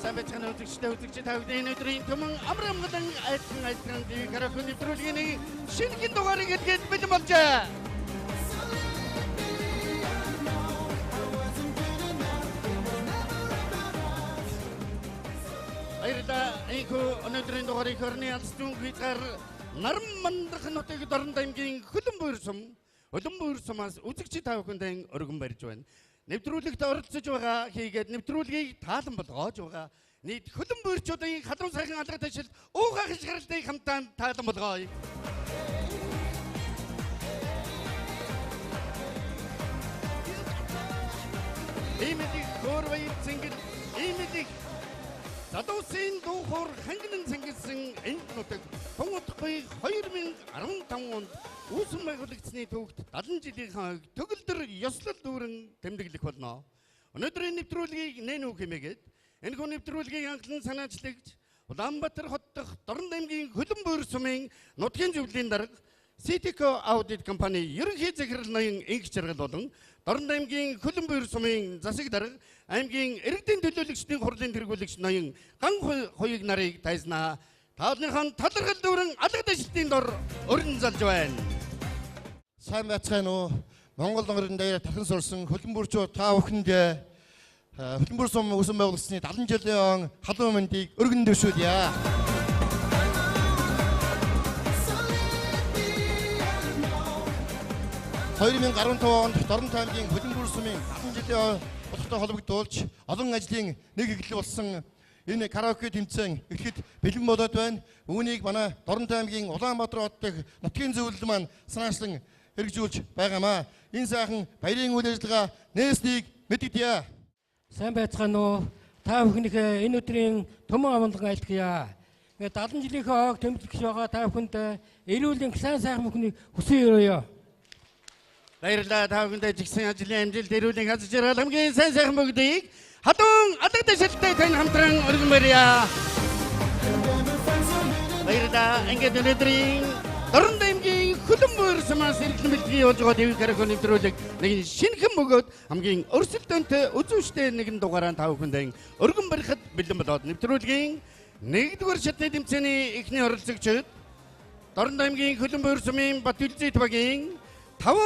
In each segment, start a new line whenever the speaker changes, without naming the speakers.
Сайн байцгаана үзэгчдээ, үзэгчид та бүхний энэ өдрийн түмэн амар амгалан айлтган айлтган ТV караоке нэвтрүүлгийн шинэхэн дугаарыг хэлгээд бэлэн болжээ. Баярлалаа. Энэхүү өнөөдрийн дугаарыг хорны алс зүүн хязгаар Наран мандах нутаг Дорнод аймгийн Хөлбөмбөр сумаас үзэгчид та бүхэндээ өргөн барьж байна. Нэвтрүүлэгт оролцож байгаа хийгээд нэвтрүүлгийг таалан болгоож байгаа нийт хөлбөмбөрчүүдийн халуун сайхан алга ташил ууга хашгиралтыг хамтаа таалан болгоё. Ийм их хөөр баяр цэнгэл, ийм их залуусын дуу хоор хангинан цэнгэлсэн энд нутаг тун удахгүй 2015 онд үүсэн байгуулагдсны төвөгт 70 жилийнхаа төгөлдөр ёслол дүүрэн тэмдэглэх болно. Өнөөдрийн нэвтрүүлгийг нэн үг хэмээгээд энэхүү нэвтрүүлгийг анхлан санаачлагч Улаанбаатар хот дахь Дорнод аймгийн Хөлбөмбөр сумын нутгийн зөвлөлийн дарга Citico Audit компани ерөнхий захирал ноён Инх Жаргал болон Дорнод аймгийн Хөлбөмбөр сумын засаг дарга аймгийн иргэдийн төлөөлөгчдийн хурлын тэргүүлэгч ноён Ган Хуйг нарыг тайзнаа. Таалныхан талархал дүүрэн алга дэвшилтийн дор өрн залж байна.
Сайн байцгаана уу? Монгол нарын даяар тархан сурсан хөлбөмбөрчүүд та бүхэнд Хөлбөмбөр сум үүсэн байгуулагдсны 70 жилийн он халуун мэндийг өргөн дэвшүүлье. 2015 онд Дорнод аймгийн Хөлбөмбөр сумын 70 жилийн болохтой холбогдуулж олон ажлын нэг эхлэл болсон энэ караоке тэмцээн эхлэхэд бэлэн болоод байна. Үүнийг манай Дорнод аймгийн Улаанбаатар хот дахь нутгийн зөвлөл маань санаачлан хэрэгжүүлж байгаамаа. Энэ сайхан баярын үйл ажиллагаа нээснийг мэдэгдъя.
Сайн байцгаана уу? Та бүхнийхээ энэ өдрийн түмэн амгалан айлтгая. Ингээд 70 жилийнхээ ойг тэмдэглэж байгаа та бүхэнд эрүүл сайн сайхан бүхнийг хүсэн өрөөе.
Баярлалаа. Та бүхэндээ жигсэн ажлын амжилт, эрүүлийн аз жаргал, хамгийн сайн сайхан бүгдийг халуун алга дэвшилттэй тань хамтран өргөн барья. Баярлалаа. Ингээд өнөөдрийн Дорнод аймгийн Хөлбөмбөр сумаас эргэлэн бэлтгэл явуулж байгаа ТV караоке нэвтрүүлэг нэгэн шинэхэн бөгөөд хамгийн өрсөлдөөнтэй үзүүштэй нэгэн дугаараа та бүхэндээ өргөн барихад бэлэн болоод нэвтрүүлгийн нэгдүгээр шатны тэмцээний эхний оролцогчид Дорнод аймгийн Хөлбөмбөр сумын Батүлзит багийн 5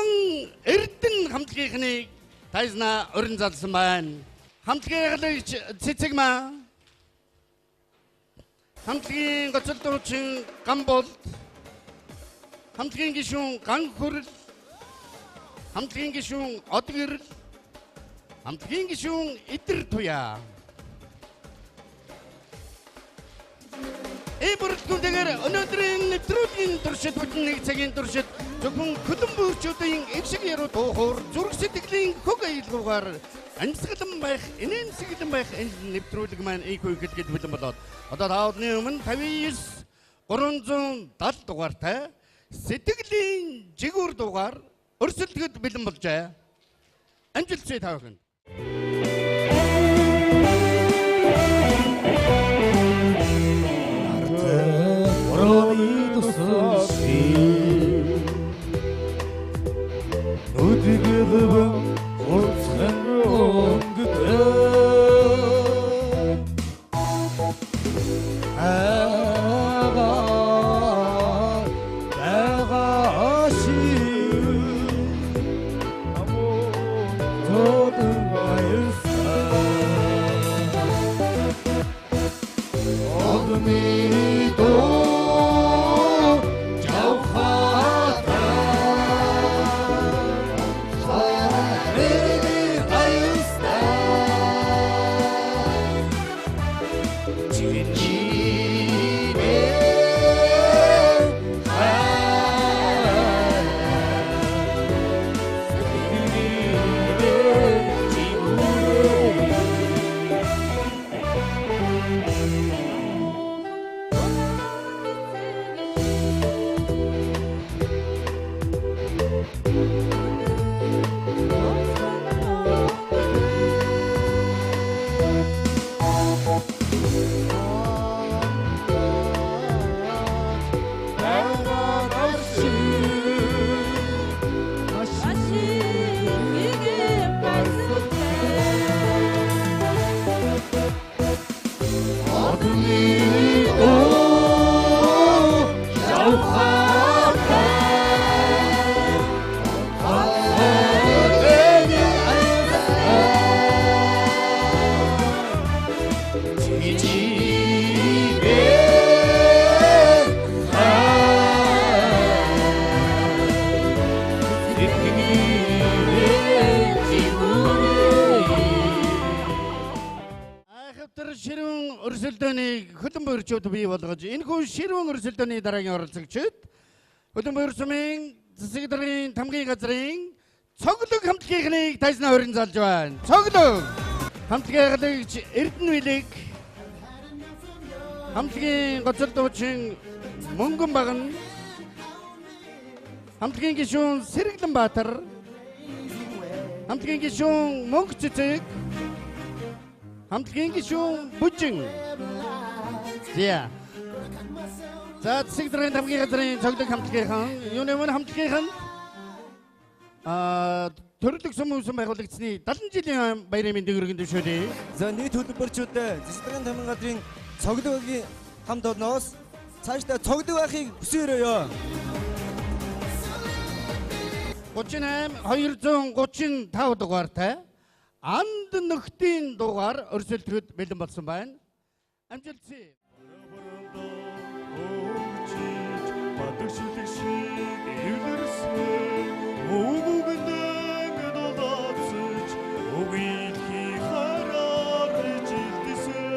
эрдэн хамтлагийнхныг тайзнаа өрн залсан байна. Хамтлагийн халагч Цэцэгмаа, хамтлагийн гоцол дуучин Гамболд, хамтлагийн гишүүн Ган Хөрөл, хамтлагийн гишүүн Одгэрэл, хамтлагийн гишүүн Идэр Туяа. Ийм бүрэлдэхүүнтэйгээр өнөөдрийн нэвтрүүлгийн туршид бүтэн нэг цагийн туршид зөвхөн хөлбөмбөрчүүдийн эгшиг яруу дуу хоор зүрх сэтгэлийн хөг аялгуугаар амьсгалан байх, инээмсэглэн байх энэ нэвтрүүлэг маань ийхүү эхлэхэд бэлэн болоод одоо таавны өмнө 59 370 дугаартай сэтгэлийн жигүүр дугаар өрсөлдөхөд бэлэн болжээ. Амжилт хүсье та бүхэнд. Ширүүн өрсөлдөөнийг хөлбөмбөрчүүд бий болгож, энэхүү ширүүн өрсөлдөөний дараагийн оролцогчид Хөлбөмбөр сумын засаг даргын тамгын газрын Цоглог хамтлагийнхнийг тайзнаа хорин залж байна. Цоглог хамтлагийн халагч Эрдэнэ Вилэг, хамтлагийн гоцор дуучин Мөнгөн Багна, хамтлагийн гишүүн Сэргэлэн Баатар, хамтлагийн гишүүн Мөнх Цэцэг, хамтлагийн гишүүн Бүжин. За. За, засаг даргын тамгын газрын Цоглог хамтлагийнхан, юуны өмнө хамтлагийнхан төрлөг сум үүсэн байгуулагдсаны 70 жилийн баярын мэндийг өргөн дэвшүүлье.
За, нийт хөдөлмөрчүүдэд засаг даргын тамгын газрын Цоглог багийн хамт олноос цаашдаа цоглог байхыг хүсэн өрөөё.
38 235 дугаартай Анд нөхдийн дугаар өрсөлдөхөд бэлэн болсон байна. Амжилт хүсье.
Бадаг шүлэг шиг эвлэрсэн өвгөндөн дулаацж үгийлхий хараар жилдсэн.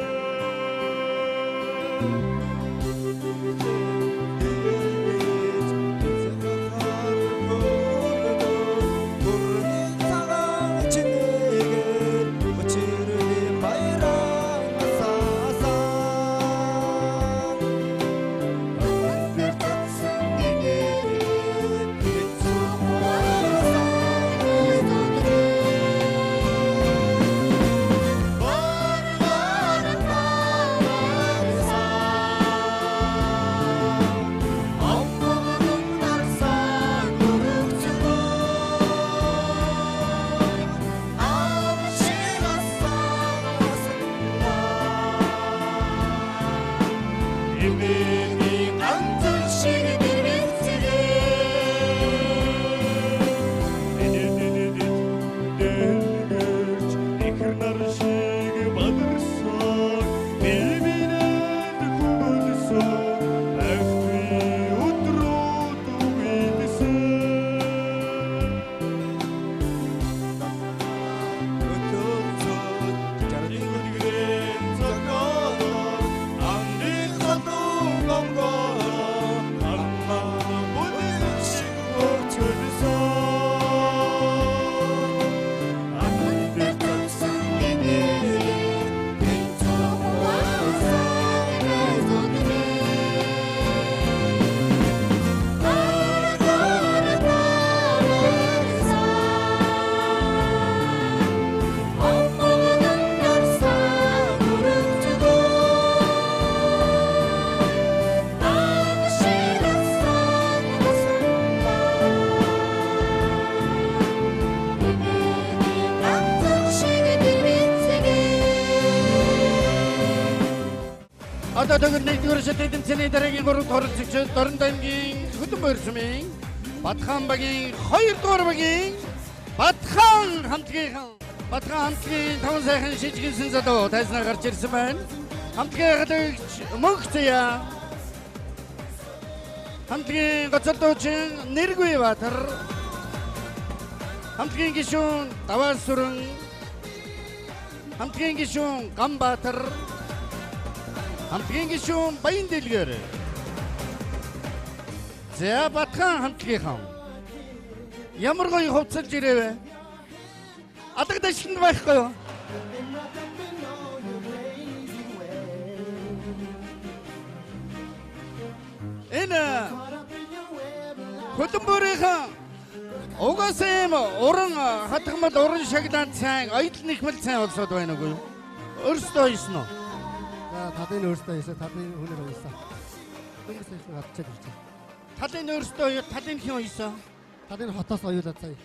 Одоо тэгвэл нэгдүгээр шатны тэмцээний дараагийн 3 дахь оролцогчид Дорнод аймгийн Хөдөлмөр сумын Батхан багийн 2 дугаар багийн Батхан хамтлагийнхан Батхан хамтлагийн таван сайхан шижгэнсэн залуу тайзнаар гарч ирсэн байна. Хамтлагийн халагч Мөнх Зая, хамтлагийн гоцор дуучин Нэргүй Баатар, хамтлагийн гишүүн Даваа Сүрэн, хамтлагийн гишүүн Ганбаатар, хамтлагийн гишүүн Баян Дэлгэр. За, Батхан хамтлагийнхан ямар гоё хувцалж ирээвэ. Алга дашланд байхгүй юу? Энэ Хөдөлмөрийнхэн угаасаа юм уран хатгамал, уран шагнаан сайн, оёдол нэхмэл сайн улсууд байна уу? Өөрсдөө оёсон уу?
За, талын өөрсдөө оёсон, талын хүнээр оёсон. Дөнгөж сайхан авчаад ирж байна.
Талын өөрсдөө оёод, талын хэн оёсон?
Талын хотоос оюулаад сая.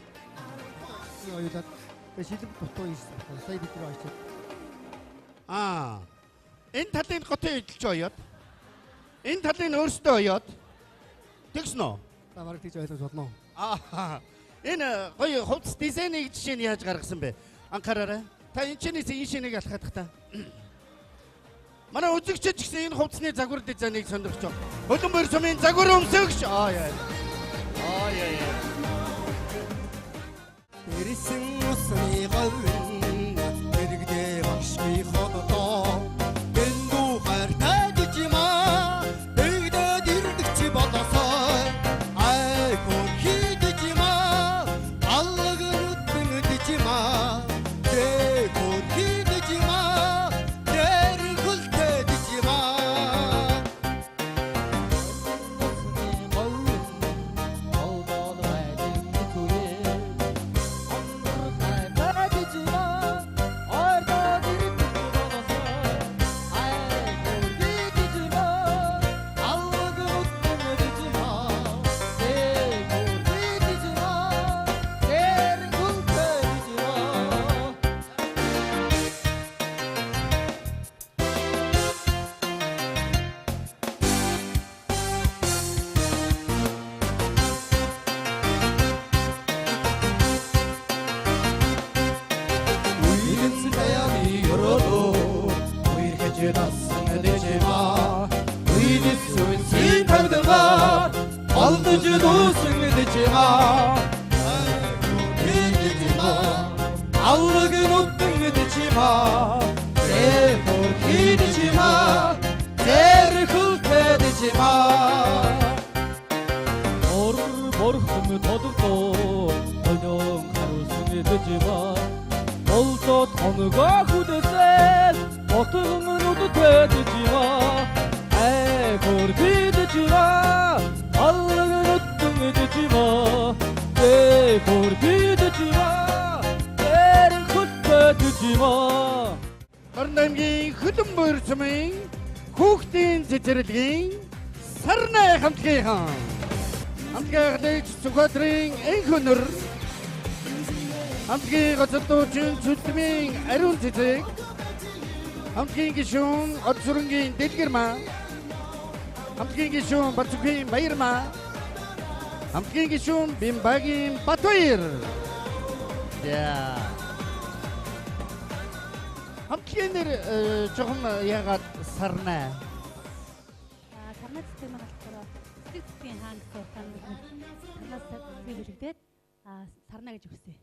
Оюулаад тэгээ шилэг дутуу ирсэн. Сая бид нар очиад.
Энэ талын хотын эдэлж оёод. Энэ талын өөрсдөө оёод. Тэгсэн үү?
За, бараг тэгж ойлгож болно.
Энэ гоё хувцас дизайныг жишээ нь яаж гаргасан бэ? Анхаараарай. Та энэ чинээс энэ шинийг алхаадах та. Манай үзэгчид ч гэсэн энэ хувцсны загвар дизайныг сонирхож байна. Хөлбөмбөр сумын загвар өмсөгч. Аа яа. Аа яа яа.
Ирсэн усны говь дэрэгдээ багшгийн ходдоо.
дасан дэжима Үйдэс үнсийн тавдгаа олдож дүүсэн дэжима Дэжима аллаг нүдэн дэжима Зэхөр хийдэжима Зэрхэлтэй дэжима
Ор борхон тодордоо хоньон харуулсан дэжима Олдоо тоногоо хүдэсэл ботгон нүдтэй дэжима Айхор бидэжима аллаг нүдэн дэжима Зэхөр бидэжима Зэрхэлтэй дэжима
Дорнод аймгийн Хөлбөмбөр сумын хүүхдийн цэцэрлэгийн Сарнай хамтлагийнхан. Хамтлагийн ахлагч Сүхбаатарын Энхөнөр, хамтлагийн гоцолдуучин Сүлдмийн Ариун Цэцэг, хамтлагийн гишүүн Одсүрэнгийн Дэлгэрмаа, хамтлагийн гишүүн Бацүхийн Баярмаа, хамтлагийн гишүүн Бимбагийн Батбаяр. За. Хамтлагийн нэр жоохон яагаад Сарнай?
Сарнай цэцэг маань болохоор цэцэг цэцгийн хаан гэсэн утгаар сарнаас цэцэг хэлэгдээд сарнай гэж өгсөн.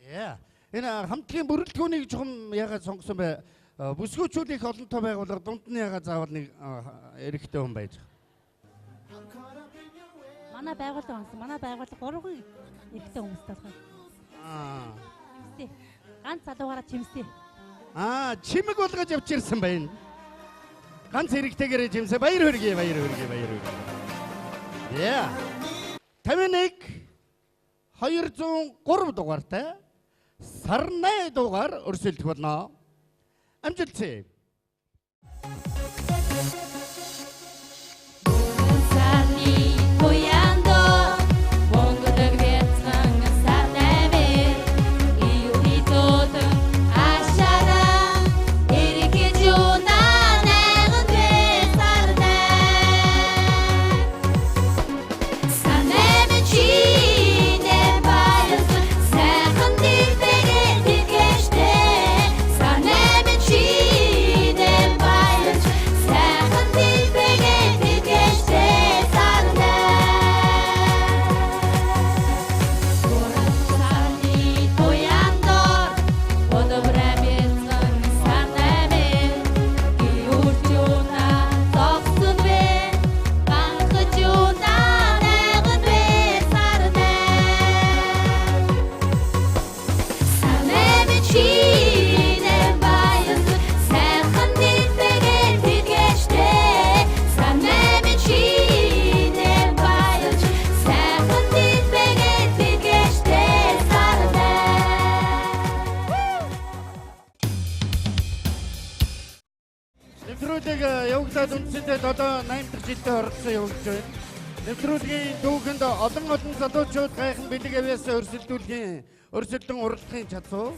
За. Энэ хамтлагийн бүрэлдэхүүнийг жоохон яагаад сонгосон бэ? Бүсгүүчүүд их олонтой байгууллага дунд нь яагаад заавал нэг эрэгтэй хүн байж байгаа?
Манай байгууллага онсон. Манай байгууллага 3 эрэгтэй хүмүүстэй болохоор. Чимсээ. Ганц залуугаараа чимсээ.
Чимэг болгож явчихсан байна. Ганц эрэгтэйгээрээ чимсээ. Баяр хүргэе, баяр хүргэе, баяр хүргэе. За. 51 203 дугаартай Сарнай дугаар өрсөлдөх болно. Амжилт.
Сарны туяндо Монголыг бяцхан сарнай мэн Июхитодон ашара Эргэж юунаа найган бэ сарнай Сарнай мэн чинээ баялсан сайхан дэлбэрээ дэлгэжтэй Сарнай мэн чинээ баялсан сайхан дэлбэрээ дэлгэжтэй сарнай Сарны туяндор Бодобрай бяцхан сарнай мэн Гиүрч юунаа зогсон вэ Банхаж юунаа найган вэ сарнай Сарнай минь чинээ баялсан сайхан дэлбэрээ дэлгэжтэй Сарнай минь чинээ баялсан сайхан дэлбэрээ дэлгэжтэй сарнай
Нэвтрүүлэг явагдаад үндсэндээ 7 8 дахь жилдээ оролцсон явагдаж байна. Нэвтрүүлгийн түүхэнд олон олон залуучууд гайхан бэлэг авьяасаа өрсөлдүүлэхийн, өрсөлдөн уралдахын чадсуу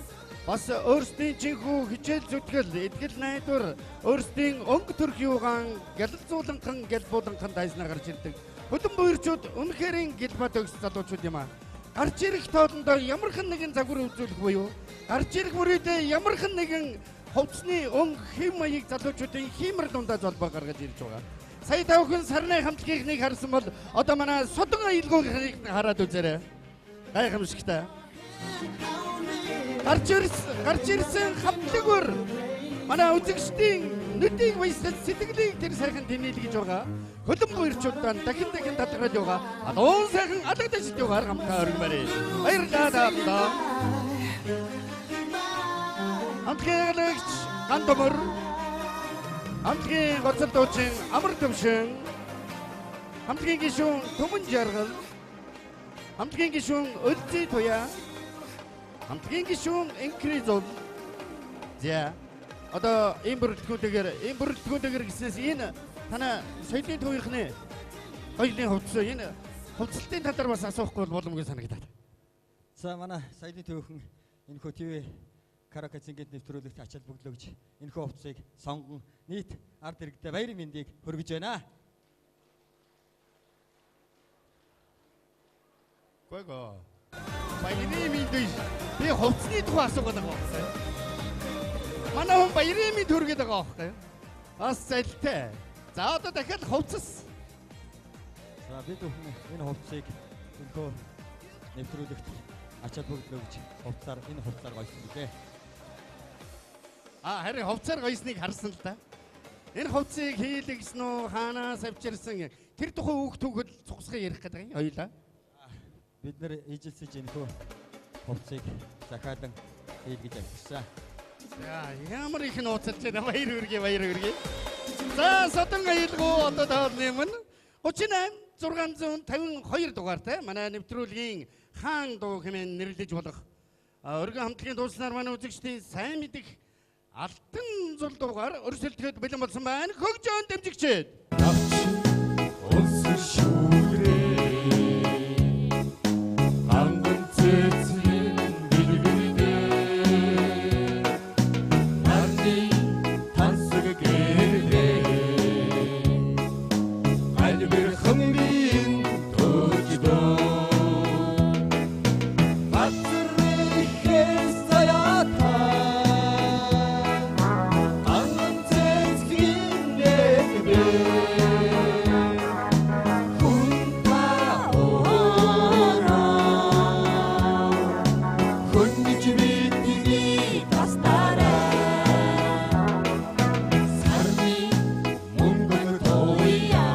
бас өөрсдийн жинхүү хичээл зүтгэл, итгэл найдвар, өөрсдийн өнгө төрх юугаан гялалзууланхан, гялбууланхан дайснаар гарч ирдэг. Хөлбөмбөрчүүд үнэхэрийн гэлба төгс залуучууд юм аа. Гарч ирэх тоолондоо ямархан нэгэн загвар үзүүлэх буюу гарч ирэх мөрийдээ ямархан нэгэн хувцсны өнгө хэв маяг залуучуудын хиймэр дундаа золбоо гаргаж ирж байгаа. Сая та бүхэн Сарнай хамтлагийнхнийг харсан бол одоо манай Содон аялгүйнхийг хараад үзээрэй. Гайхамшигтай. Гарч ирсэн хамтлагөр манай үзэгчдийн нүдийг баясгал сэтгэлийг тэр сайхан тэнэлгэж байгаа. Хөлбөмбөрчүүдээ дахин дахин талархаж байгаа. Алуун сайхан алагдаж юугаар хамтаа өргөмөрэй. Баярлалаа таалаа. Хамтлагийн ахлагч Гандомор, хамтлагийн гоцол дуучин Амар Төвшин, хамтлагийн гишүүн Түмэн Жаргал, хамтлагийн гишүүн Өлзий Туяа, хамтлагийн гишүүн Энкри Зул. За. Одоо ийм бүрэлдэхүүнтэйгээр гэснээс энэ танай соёлын төвийнхний соёлын хувцас энэ хувцлтын талаар бас асуухгүй бол боломгүй санагдаад.
За манай соёлын төвийнхэн энэхүү ТV караоке цэнгэд нэвтрүүлэгт ачаал бүгдлөгж энэхүү хувцсыг сонгон нийт ард иргэдэд баярын мэндийг хүргэж байна.
Гойгоо. Баярын мэнд биш. Би хувцсны тухай асуугаад байгаа юм. Манай хүн баярын мэд хүргээд байгаа байхгүй юу? Бас залтай. За одоо дахиад хувцас.
За бид бүхэн энэ хувцсыг энэхүү нэвтрүүлэгт ачаал бүгдлөө гэж хувцаар энэ хувцаар гоёсон билээ.
А харин хувцаар гоёсныг харсан л да. Энэ хувцсыг хийлгсэн үү, хаанаас авчирсан тэр тухайн үг түүхэл цугсахыг ярих гэдэг юм хоёулаа.
Бид нэр ижилцэж энэхүү хувцсыг захиалан хийлгэж авчирсан.
За ямар их нууцлж байна. Баяр хүргэе, баяр хүргэе. За содон аюулгүй одоо тоолны өмнө 38 652 дугаартай манай нэвтрүүлгийн хаан дуу хэмээн нэрлэж болох өргөн хамтлагийн дууснаар манай үзэгчдийн сайн мэдих алтан зул дуугаар өрсөлдөхөд бэлэн болсон байна. Хөгжөөн дэмжигчид.
Унсан шүрээ Анган цэцэн бэлгэдээ Нарны тансаг гэрээ Альбэрхэн биен төждөө Газар ихэс заяатай Анган цэцгийн нэгбээ Хөндөж бидний тастараа Сарны мөнгөн тууя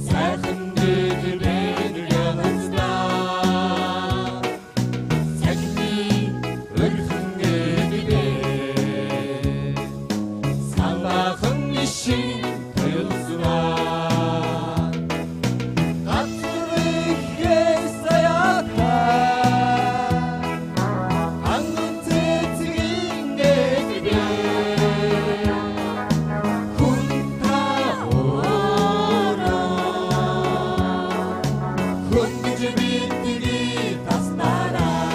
Сайхан дэдбэн янзлаа Цахны өрхөн эдбэ Салаахан ишин туйлсваа Газар ихэс заяатай Анган цэцгийн нэгбэ Хүн та өөрөө Хөндөж бидний таснараа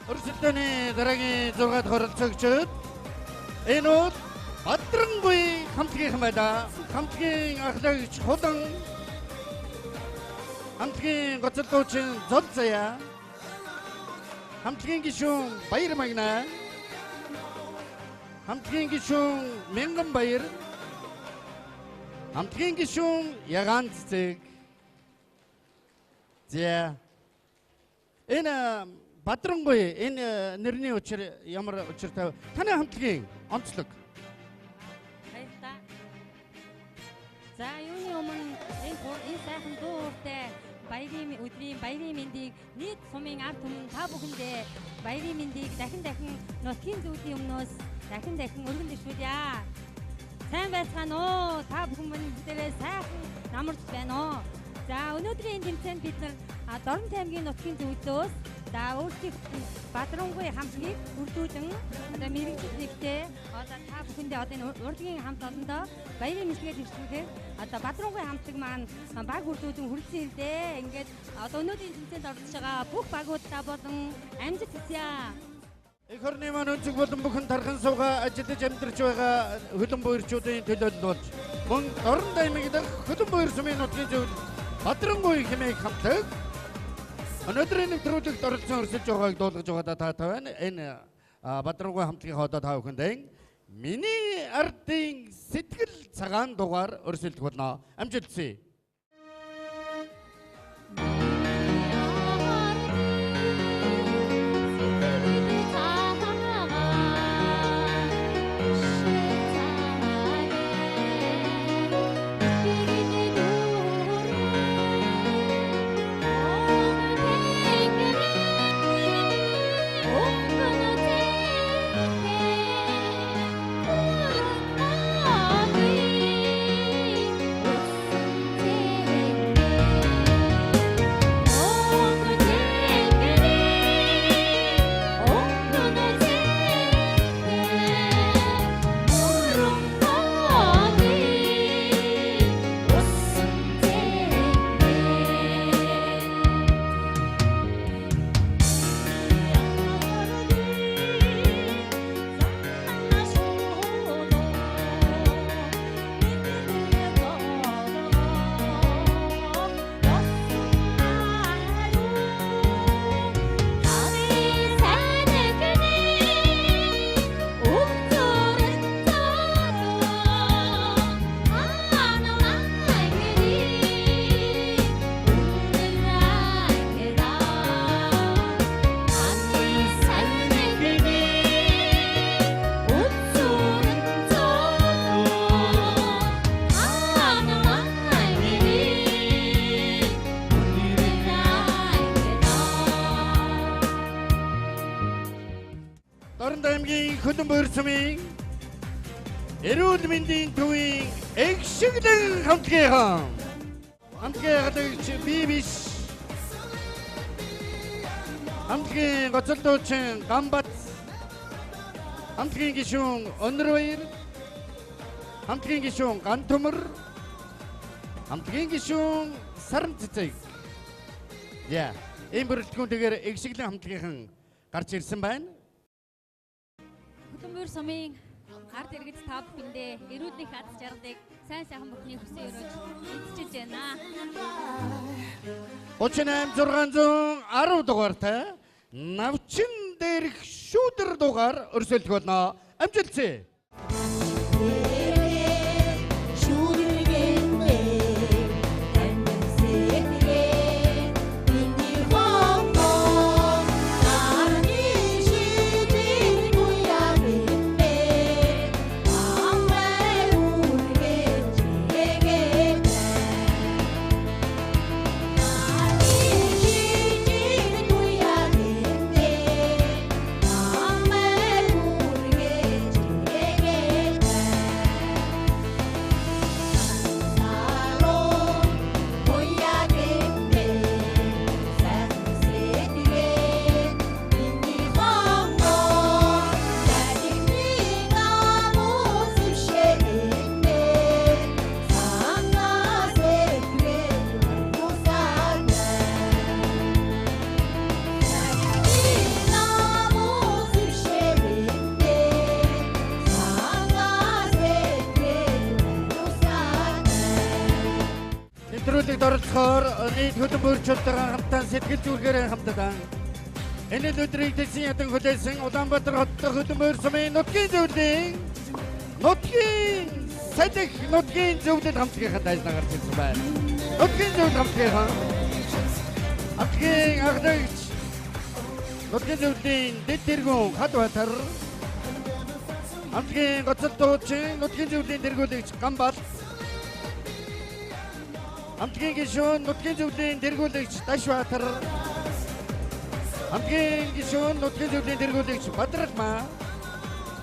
Өрсөлдөөний дараагийн 6 дахь оролцогчид энэ бол Бадрангүй хамтлагийнхан байлаа. Хамтлагийн ахлагч Хулан, хамтлагийн гоцолдуучин Зол Заяа, хамтлагийн гишүүн Баяр Магнаа, хамтлагийн гишүүн Мянган Баяр, хамтлагийн гишүүн Ягаан Цэцэг. За энэ Бадрангүй энэ нэрний учир ямар учиртай вэ? Таны хамтлагийн онцлог.
Баярлалаа. За юуны өмнө энэ энэ сайхан дуу ууртай баярын өдрийн баярын мэндийг нийт сумын ард түмэн та бүхэндээ баярын мэндийг дахин дахин нутгийн зүйлийн өмнөөс дахин дахин өргөн дэвшүүлье. Сайн байцгаана уу? Та бүхэн минь бүгдээрээ сайхан намарч байна уу? За өнөөдрийн энэ тэмцээнд бид нар Дорнот аймгийн нутгийн зөвлөлөөс за өөрсдийн Бадрангүй хамтлагийг бүрдүүлэн одоо мэргэжил нэгтээ одоо та бүхэндээ одоо энэ урлагийн хамт олондоо баярын мэдлэгээр дэвшүүлэхээр одоо Бадрангүй хамтлаг маань баг бүрдүүлэн хүрэлцэн ирлээ. Ингээд одоо өнөөдрийн тэмцээнд оролцож байгаа бүх багуудаа болон амжилт хүсье.
Эх орны маань өнцөг болон бүхэн тархан суугаа ажиллаж амьдарч байгаа хөлөн буйрчуудын төлөөлөл болж мөн Дорнот аймаг дахь хөлөн буйр сумын нутгийн зөвлөл Бадрангүй хэмээх хамтлаг өнөөдрийн нэвтрүүлэгт оролцсон өрсөлдөж байгааг дуулгаж байгаадаа таатай байна. Энэ Бадрангүй хамтлагийн одоо та бүхэндээ миний ардын сэтгэл цагаан дугаар өрсөлдөх болно. Амжилт хүсье.
Thank you.
Дорнод аймгийн Хөдөлмөр сумын Эрүүл мэндийн төвийн эгшиглэн хамтлагийнхан. Хамтлагийн халагч би биш. Хамтлагийн гоцол дуучин Гамбат. Хамтлагийн гишүүн Өнөрбаяр. Хамтлагийн гишүүн Гантөмөр. Хамтлагийн гишүүн Саран Цэцэг. Я, ийм бүрэлдэхүүнтэйгээр эгшиглэн хамтлагийнхан гарч ирсэн байна.
Хөдөлмөр сумын ард иргэд та бүхэндээ эрүүл их аз жаргалыг сайн сайхан бүхний хүсэн өрөөж эзэлж байна.
38 610 дугаартай навчин дээрх шүүдэр дугаар өрсөлдөх болно. Амжилтсэ. Нэвтрүүлэгт оролцохоор нийт хөдөлмөрчүүдтэйгээ хамтан сэтгэл зүрхээрээ хамтдан энэ өдрийг тэгсэн ядан хүлээсэн Улаанбаатар хот дахь хөдөлмөр сумын нутгийн зөвлөлийн нутгийн салхи нутгийн зөвлөл хамтлагийнхаа дайснаа гарч ирсэн байна. Нутгийн зөвлөл хамтлагийнхаа хамтлагийн ахлагч нутгийн зөвлөлийн дэд тэргүүн Хадбаатар, хамтлагийн гоцол дуучин нутгийн зөвлөлийн тэргүүлэгч Гамбал, хамтлагийн гишүүн нутгийн зөвлөлийн тэргүүлэгч Дашбаатар, хамтлагийн гишүүн нутгийн зөвлөлийн тэргүүлэгч Бадралмаа,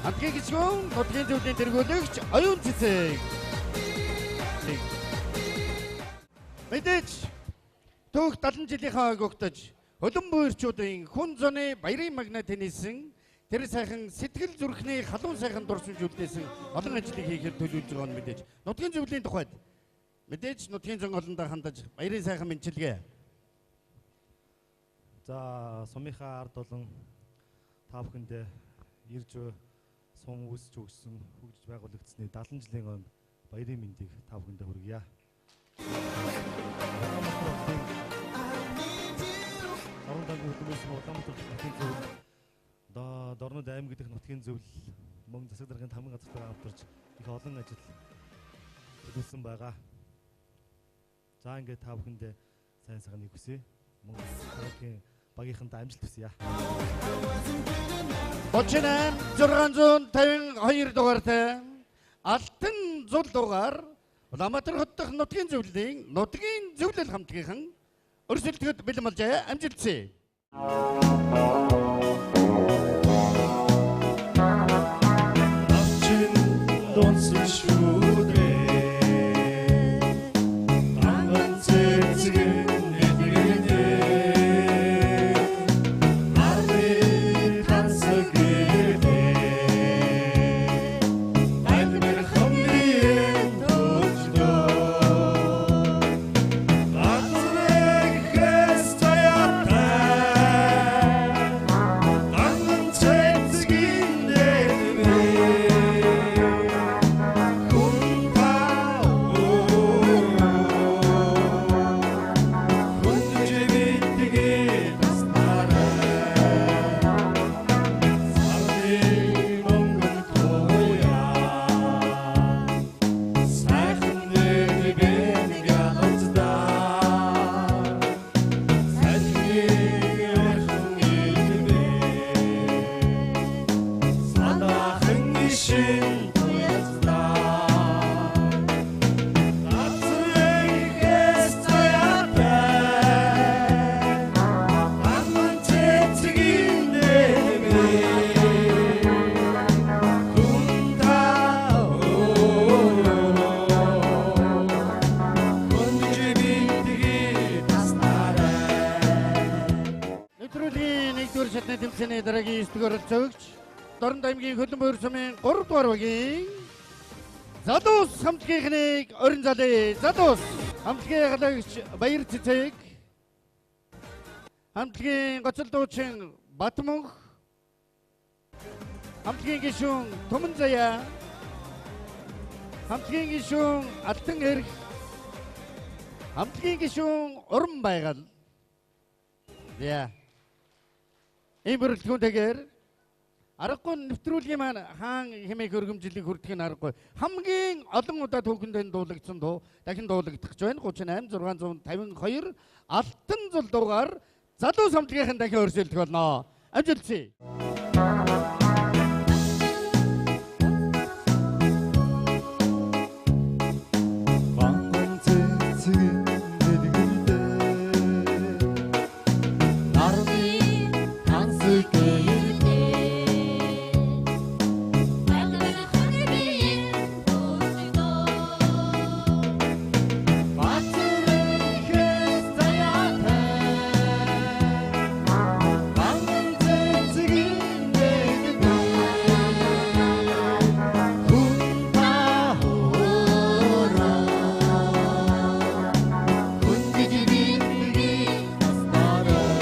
хамтлагийн гишүүн нутгийн зөвлөлийн тэргүүлэгч Оюун Цэцэг. Мэдээж түүх 70 жилийнхаа ойг өгтөж хөлбөмбөрчүүдийн хүн зуны баярын магнат тэнийсэн тэр сайхан сэтгэл зүрхний халуун сайхан дурсамж үлдээсэн олон ажлыг хийхээр төлөвлөж байгаа нь мэдээж нутгийн зөвлөлийн тухайд мэдээж нутгийн зөн олондоо хандаж баярын сайхан мэндчилгээ.
За, сумынхаа ард болон та бүхэндээ ирж сум үүсч өгсөн хөгжиж байгуулагдсны 70 жилийн өмнө баярын мэндийг та бүхэндээ хүргье. Дорнод аймгийн хөдөлмөр сум Улаанбаатар нутгийн зөвлөл, Дорнод аймаг дэх нутгийн зөвлөл мөн засаг даргын тамган газартайгаа хамтарч их олон ажил төлөвлөсөн байгаа. За, ингээд та бүхэндээ сайн сайхныг хүсье. Мөн караоке багийнхандаа амжилт хүсье.
38 652 дугаартай Алтан зул дугаар Улаанбаатар хот дахь нутгийн зөвлөлийн нутгийн зөвлөл хамтлагийнхан өрсөлдөхөд бэлэн болжээ. Амжилтсэ.
Навчин донсон шүдрээ Анган цэцгэн нэгдээ Арны тансаг гэрдээ Альмэр хамрын төждөө Газрыг хэс заяатай
дэх оролцогч Дорнод аймгийн Хөлбөмбөр сумын 3 дугаар багийн Залуус хамтлагийнхнийг орон залъя. Залуус хамтлагийн халагч Баяр Цэцэг, хамтлагийн гоцол дуучин Батмөнх, хамтлагийн гишүүн Түмэн Заяа, хамтлагийн гишүүн Алтан Эрх, хамтлагийн гишүүн Уран Байгаль. За. Энэ бүрэлдэхүүнтэйгээр аргагүй нэвтрүүлгийн маань хаан хэмээх өргөмжлөлийг хүртэх нь аргагүй. Хамгийн олон удаа түүхэнд дуулагдсан дуу дахин дуулагдах гэж байна. 38 652 Алтан зул дуугаар залуу самтлагийнхан дахин өрсөлдөх болно. Амжилт хүсье.
Ганган цэцэг дэлгэрдэ нарны тансаг гэрдэ Бацэрхээс заяатай ганган цэцэг дэлгэрдэ хүн та хоороо Хүндэж биднийг тастаарай.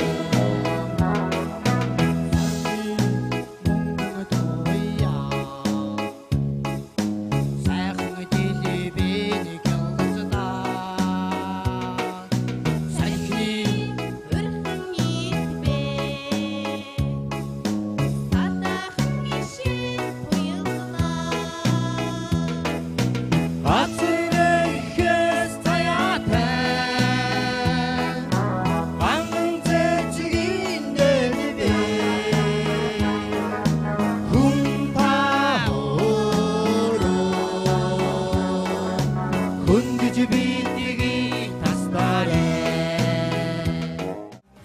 Сайхан дэлбэний гэлцдаа Салхины
Өрхөн итбэ Садахан ишин туйлнаа
Бацэрхээс заяатай ганган цэцгийн дэлбэ хүн та өөрөө хүндэж биднийг тастаарай.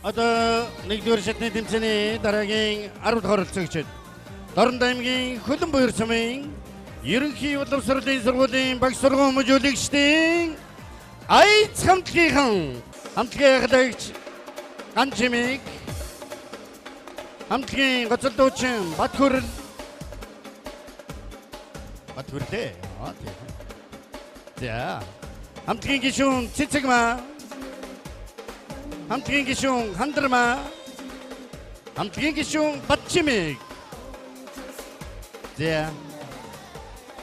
Одоо нэгдүгээр шатны тэмцээний дараагийн 10 дахь оролцогчид Дорнод аймгийн Хөлбөмбөр сумын ерөнхий боловсролын сургуулийн багш сургууль хүмүүжүүлэгчдийн Аяц хамтлагийнхан хамтлагийн ахлагч Ган Чимэг, хамтлагийн гоцол дуучин Батхөрл Батхөрлээ. Аа тийм. За. Хамтлагийн гишүүн Цэцэгмаа, хамтлагийн гишүүн Хандармаа, хамтлагийн гишүүн Батчимэг. За.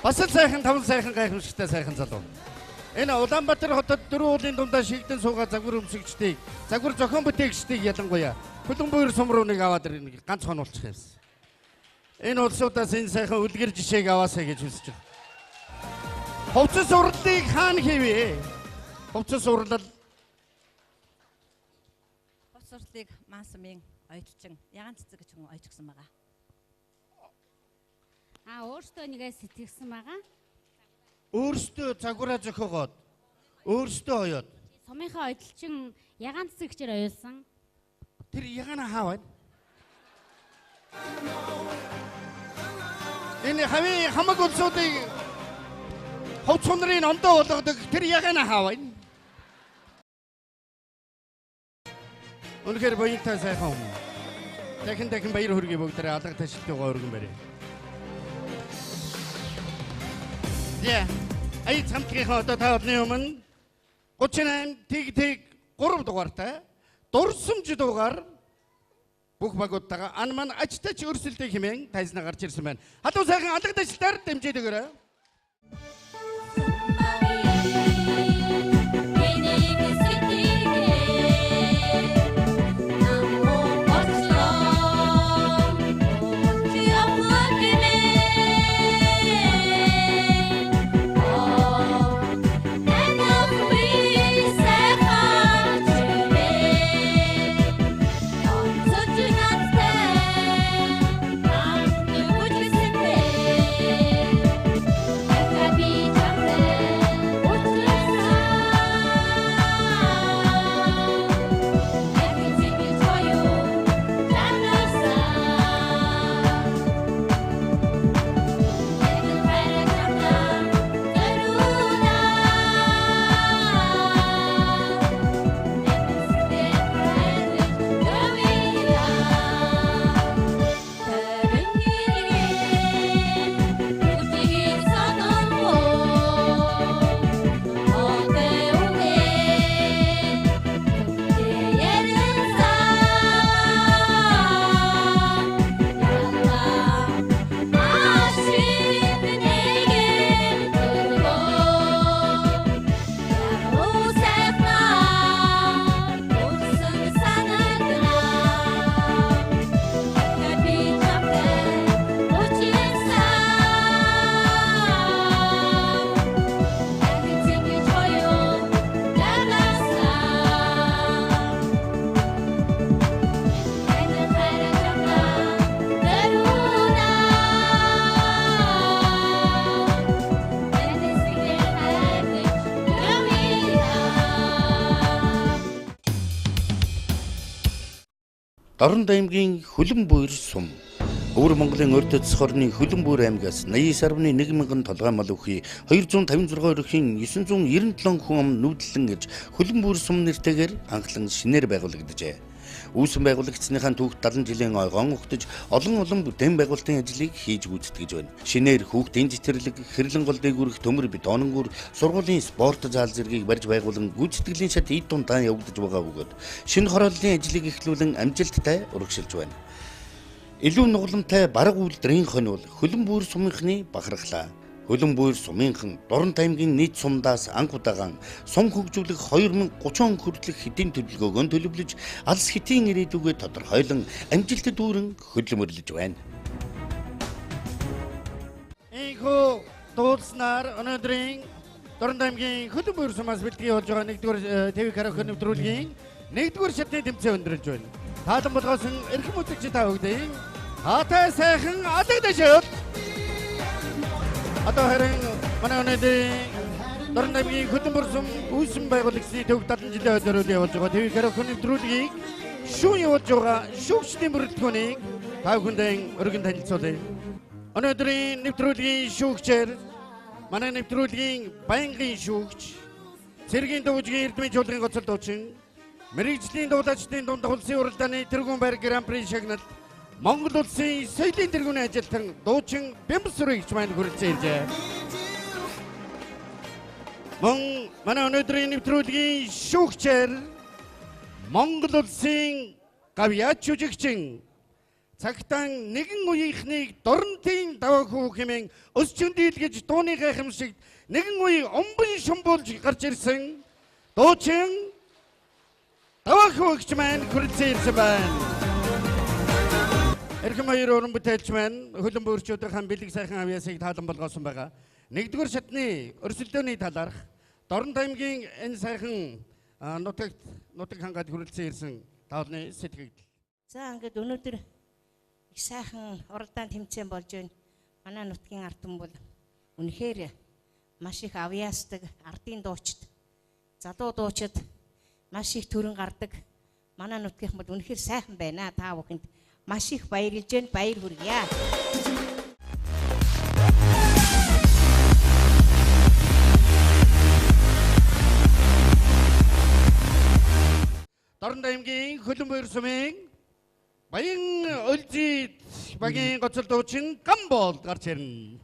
Бас л сайхан таван сайхан гайхамшигтай сайхан залуу. Энэ Улаанбаатар хотод дөрвөн уулын дундаа шигдэн суугаа загвар өмсөгчдийг, загвар зохион бүтээгчдийг ялангуяа Хөлбөмбөр сум руу нэг аваад ирнэ ганц хонуулчих юмсан. Энэ улсуудаас энэ сайхан үлгэр жишээг аваасай гэж хүсэж байна. Хувцас урлалыг хаана хийвэ? Хувцас урлал
Хувцас урлалыг Маан сумын оёдолчин Ягаан цэцэг гэж хүн ойжгсон байгаа.
А өөртөө нэгээ сэтгэгсэн байгаа.
Өөрсдөө загвараа зохиогоод өөрсдөө оёод.
Сумынхаа оёдолчин Ягаан цэцэг гэжээр оёлсон.
Тэр ягаан хаа байна? Энэ хавийн хамаг улсуудыг хувц хунрын ондоо болгодог тэр ягаан хаа байна? Үнэхээр буянтай сайхан хүн. Дахин дахин баяр хүргэе бүгдээрээ алга ташлтайгаа өргөн барь. За. Аяц хамтгийнхаа одоо та бүхний өмнө 38 тэг тэг 3 дугаартай дурсамж дугаар бүх багуудтайгаа ан маань ажтай ч өрсөлдөе хэмээн тайзнаа гарч ирсэн байна. Халуун сайхан алга ташлтаар дэмжиж өгөөрэй.
Энийг сэтгэгээ Намуу очлоо Уулж явах гэмээ Танах би сайхан чимээ Онцож надтай Хамт үжилсэнтэй Дахиад би
Дорнод аймгийн Хөлөнбүйр сум. Өвөр Монголын урд эцэс хорны Хөлөнбүйр аймгаас 89.1 мянган толгой мал үхий 256 өрхийн 997 хүн ам нүүдлэн ирж Хөлөнбүйр сум нэртэйгээр анхлан шинээр байгуулагджээ. Үүсэн байгуулагчсныхаа түүхт 70 жилийн ойгон угтаж олон олон бүтээн байгуулалтын ажлыг хийж гүйцэтгэж байна. Шинээр хүүхдийн цэцэрлэг, хэрлэн гол дээгүүрх төмөр бетононгүүр, сургуулийн спорт заал зэргийг барьж байгуулан гүйцэтгэлийн шат эд дундаа явагдаж байгаа бөгөөд шинэ хорооллын ажлыг эхлүүлэн амжилттай урагшилж байна. Илүү нугламтай бараг үйлдвэрийн хонь бол Хөлөнбүйр сумынхны бахархлаа. Хөлөнбүйр сумынхан Дорнод аймгийн нийт сумдаас анх удаан сум хөгжүүлэх 2030 он хүртэлх хэтийн төлөвлөгөөгөө төлөвлөж алс хэтийн ирээдүгээ тодорхойлон амжилтад дүүрэн хөдөлмөрлөж байна.
Ийхүү дуулснаар өнөөдрийн Дорнод аймгийн Хөлөнбүйр сумаас бэлтгэл болж байгаа 1-р ТV караоке нэвтрүүлгийн 1-р шатны тэмцээн өндөрлөж байна. Таалан болгоосон эрхэм үзэгч та бүгдийн хаатай сайхан алаг дэшээ. Одоо харин манай өнөөдрийн Дорнод аймгийн Хөлөнбүйр сум үүсэн байгуулагчдын төв 70 жилийн хойд явуулж байгаа ТV караоке нэвтрүүлгийг шүүн явуулж байгаа шүүгчдийн бүрэлдэхүүнийг та бүхэндээ өргөн танилцуулъя. Өнөөдрийн нэвтрүүлгийн шүүгчээр манай нэвтрүүлгийн байнгын шүүгч, цэргийн дуугчийн Эрдмийн чуулганы гоцол дуучин, мэрэгжлийн дуулаачдын дунд улсын уралдааны тэргүүн байр гран-при шагналт Монгол улсын соёлын тэргүүний ажилтан дуучин Бямбсүрэгч маань хүрэлцэн иржээ. Мөн манай өнөөдрийн нэвтрүүлгийн шүүгчээр Монгол улсын гавьяач жүжигчин цагтан нэгэн үеийнхнийг Дорнодын даваа хүү хэмээн өсчөн дийлгэж дууны гайхамшигт нэгэн үе умбан шумбуулж гарч ирсэн дуучин даваа хүүгч маань хүрэлцэн ирсэн байна. Эрхэм хоёр уран бүтээлч маань Хөлөнбүйрчүүдийн бэлэг сайхан авьяасыг таалан болгоосон байгаа. 1-р шатны өрсөлдөөний талаарх Дорнод аймгийн энэ сайхан нутагт нутаг хангаад хүрэлцэн ирсэн таалны сэтгэгдэл.
За ингээд өнөөдөр их сайхан уралдаан тэмцээн болж байна. Манай нутгийн ард түмэн бол үнэхээр маш их авьяасдаг ардын дуучид, залуу дуучид маш их төрөн гардаг. Манай нутгийнхан бол үнэхээр сайхан байна. Та бүхэнд маш их баярлж байна. Баяр хүргье.
Дорнод аймгийн Хөлөнбүйр сумын Баян Өлзийд багийн гоцол дуучин Гамбол гарч ирнэ.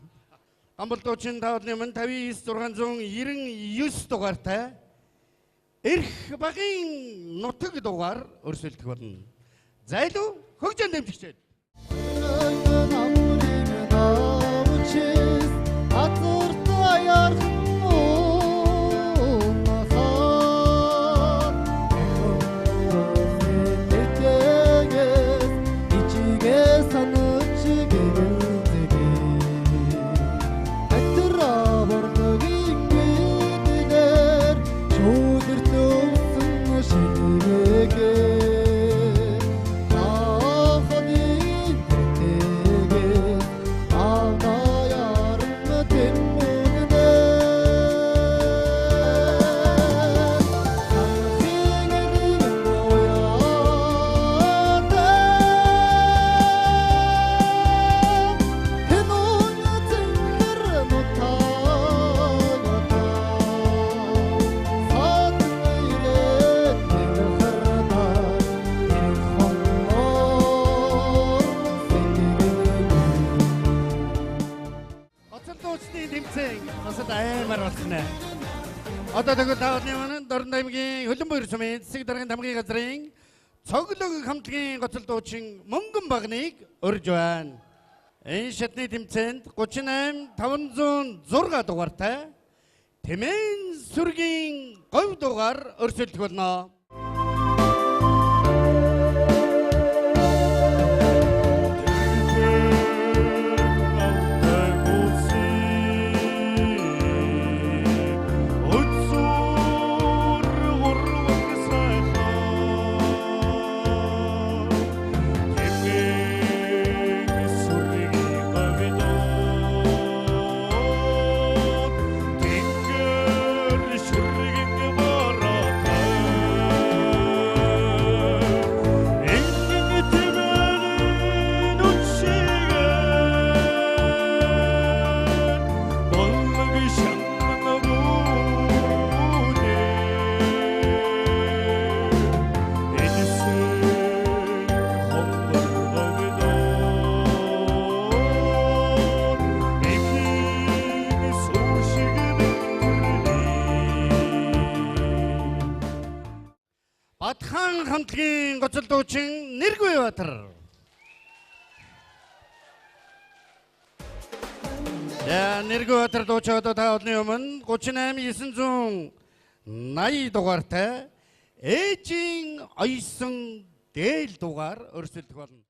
Гамбол дуучин таалны өмнө 59 699 дугаартай эрх багийн нутаг дугаар өрсөлдөх болно. Зайлуу хөгжин дэмжигчээд. Одоо тэгвэл таалны маань Дорнод аймгийн Хөлөнбүйр сумын засаг даргын тамгын газрын цоглог хамтлагийн гоцол дуучин Мөнгөн багныг урьж байна. Энэ шатны тэмцээнд 38 506 дугаартай Тэмээн сүргийн говь дугаар өрсөлдөх болно.
Тэнгэр шүргэн бороотой.
дуучин Нэргүй Баатар. За Нэргүй Баатар дуучин одоо та бүхний өмнө 38 980 дугаартай ээжийн оёсон дээл дугаар өрсөлдөх болно.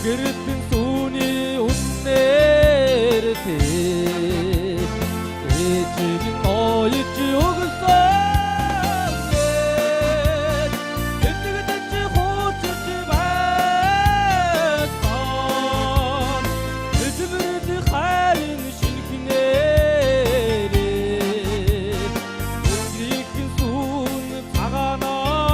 Гэртэн сүүний үннээр тий ээжийн оёж өгсөн этгэдэж хуучж байсан эзвэрд хайрын шинхнээр өдрийнхэн сүүн цагаанаараа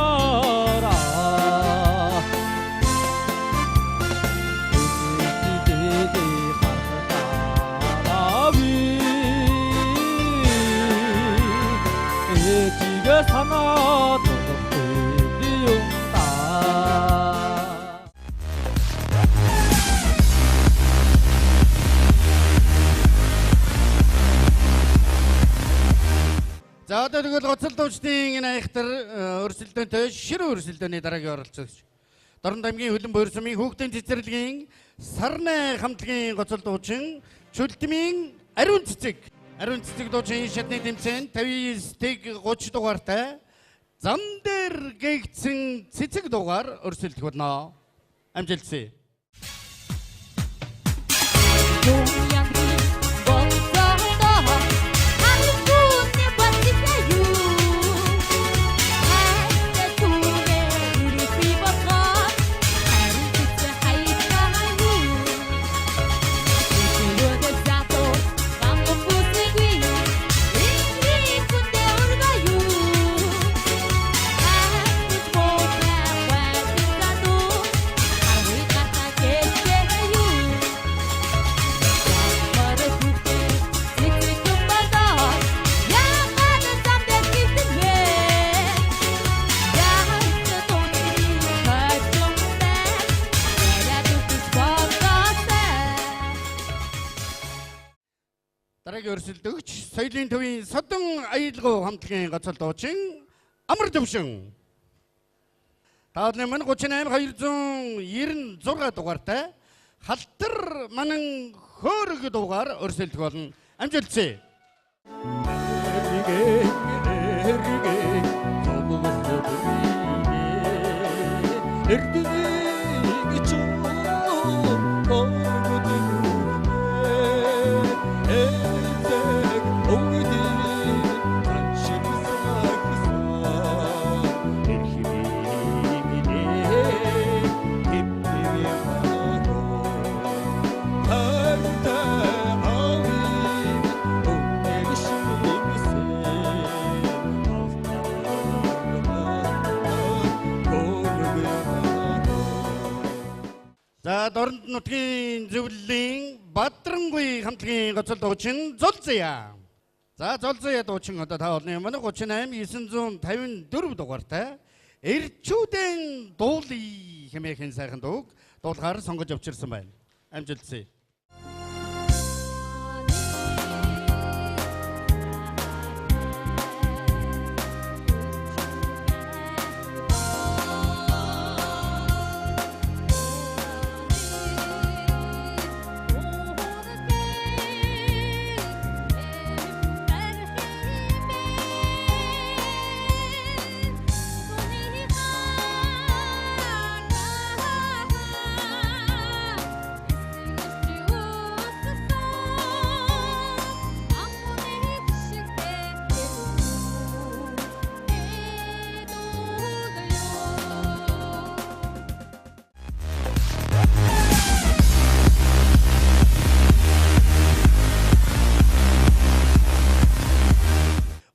санаа дуртай юм та.
За одоо тэгвэл гоцол дуучдын энэ айхтар өрсөлдөөнтэй ширүү өрсөлдөөний дараагийн оролцогч Дорнод аймгийн Хөлөн Буйрсумын хүүхдийн цэцэрлэгийн Сарнай хамтлагийн гоцол дуучин Чүлтмийн Ариун Цэцэг. Ариун Цэцэг дуучин шатны тэмцээн 59 тэг 30 дугаартай зам дээр гээгдсэн цэцэг дугаар өрсөлдөх болно. Амжилтсэ. Дараагийн өрсөлдөгч соёлын төвийн Содон аялгау хамтлагийн гоцол дуучин Амар Төвшин. Таалны мань 38 296 дугаартай Халтар манан хөөрөг дугаар өрсөлдөх болно. Амжилтсэ. За Дорнод нутгийн зөвлөлийн Бадрангүй хамтлагийн гоцол дуучин Золзая. За Золзая дуучин одоо та бүхний өмнө 38 954 дугаартай Эрчүүдэн дуулъя хэмээх сайхан дууг дуулахаар сонгож авчирсан байна. Амжилтсэ.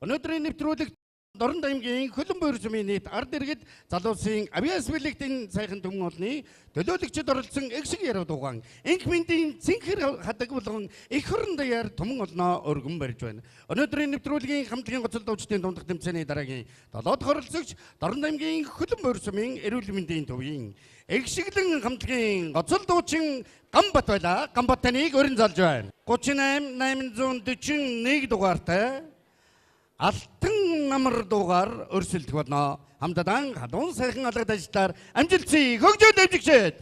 Өнөөдрийн нэвтрүүлэг
Дорнод аймгийн Хөлөнбөр сумын нийт ард иргэд залуусын авиас бэлэгтийн сайхан түмэн олны төлөөлөгчд оролцсон эгшиг яруу дуугаан инх мэндийн цэнхэр хадаг болгон эх хорон даяар түмэн олноо өргөн барьж байна. Өнөөдрийн нэвтрүүлгийн хамтлагийн гоцол дуучдын дундах тэмцээний дараагийн 7 дахь оролцогч Дорнод аймгийн Хөлөнбөр сумын эрүүл мэндийн төвийн эгшиглэн хамтлагийн гоцол дуучин Гамбат байлаа. Гамбат таныг өрн залж байна. 38 841 дугаартай Алтан намар дуугаар өрсөлдөх болно. Хамтдаа халуун сайхан алгад ажиллаар амжилтыг хөгжөө дэвжигчээд.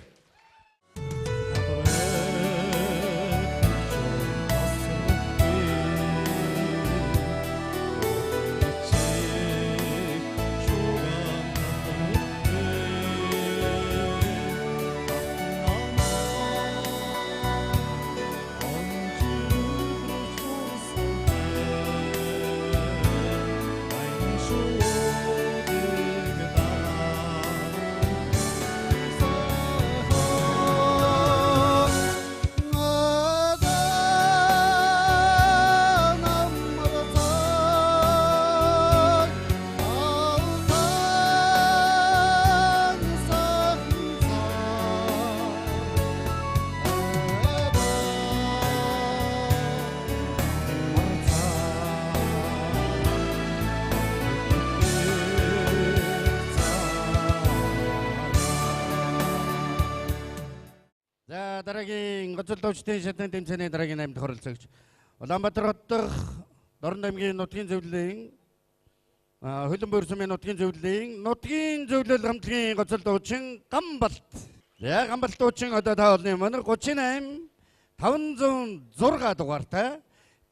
За дараагийн гоцол дуучдын шатны тэмцээний дараагийн 8 дахь оролцогч Улаанбаатар хот дахь Дорнод аймгийн нутгийн зөвлөлийн Хөлөнбөр сумын нутгийн зөвлөлийн нутгийн зөвлөл хамтлагийн гоцол дуучин Гамбалт. За Гамбалт дуучин одоо та олны өмнө 38 506 дугаартай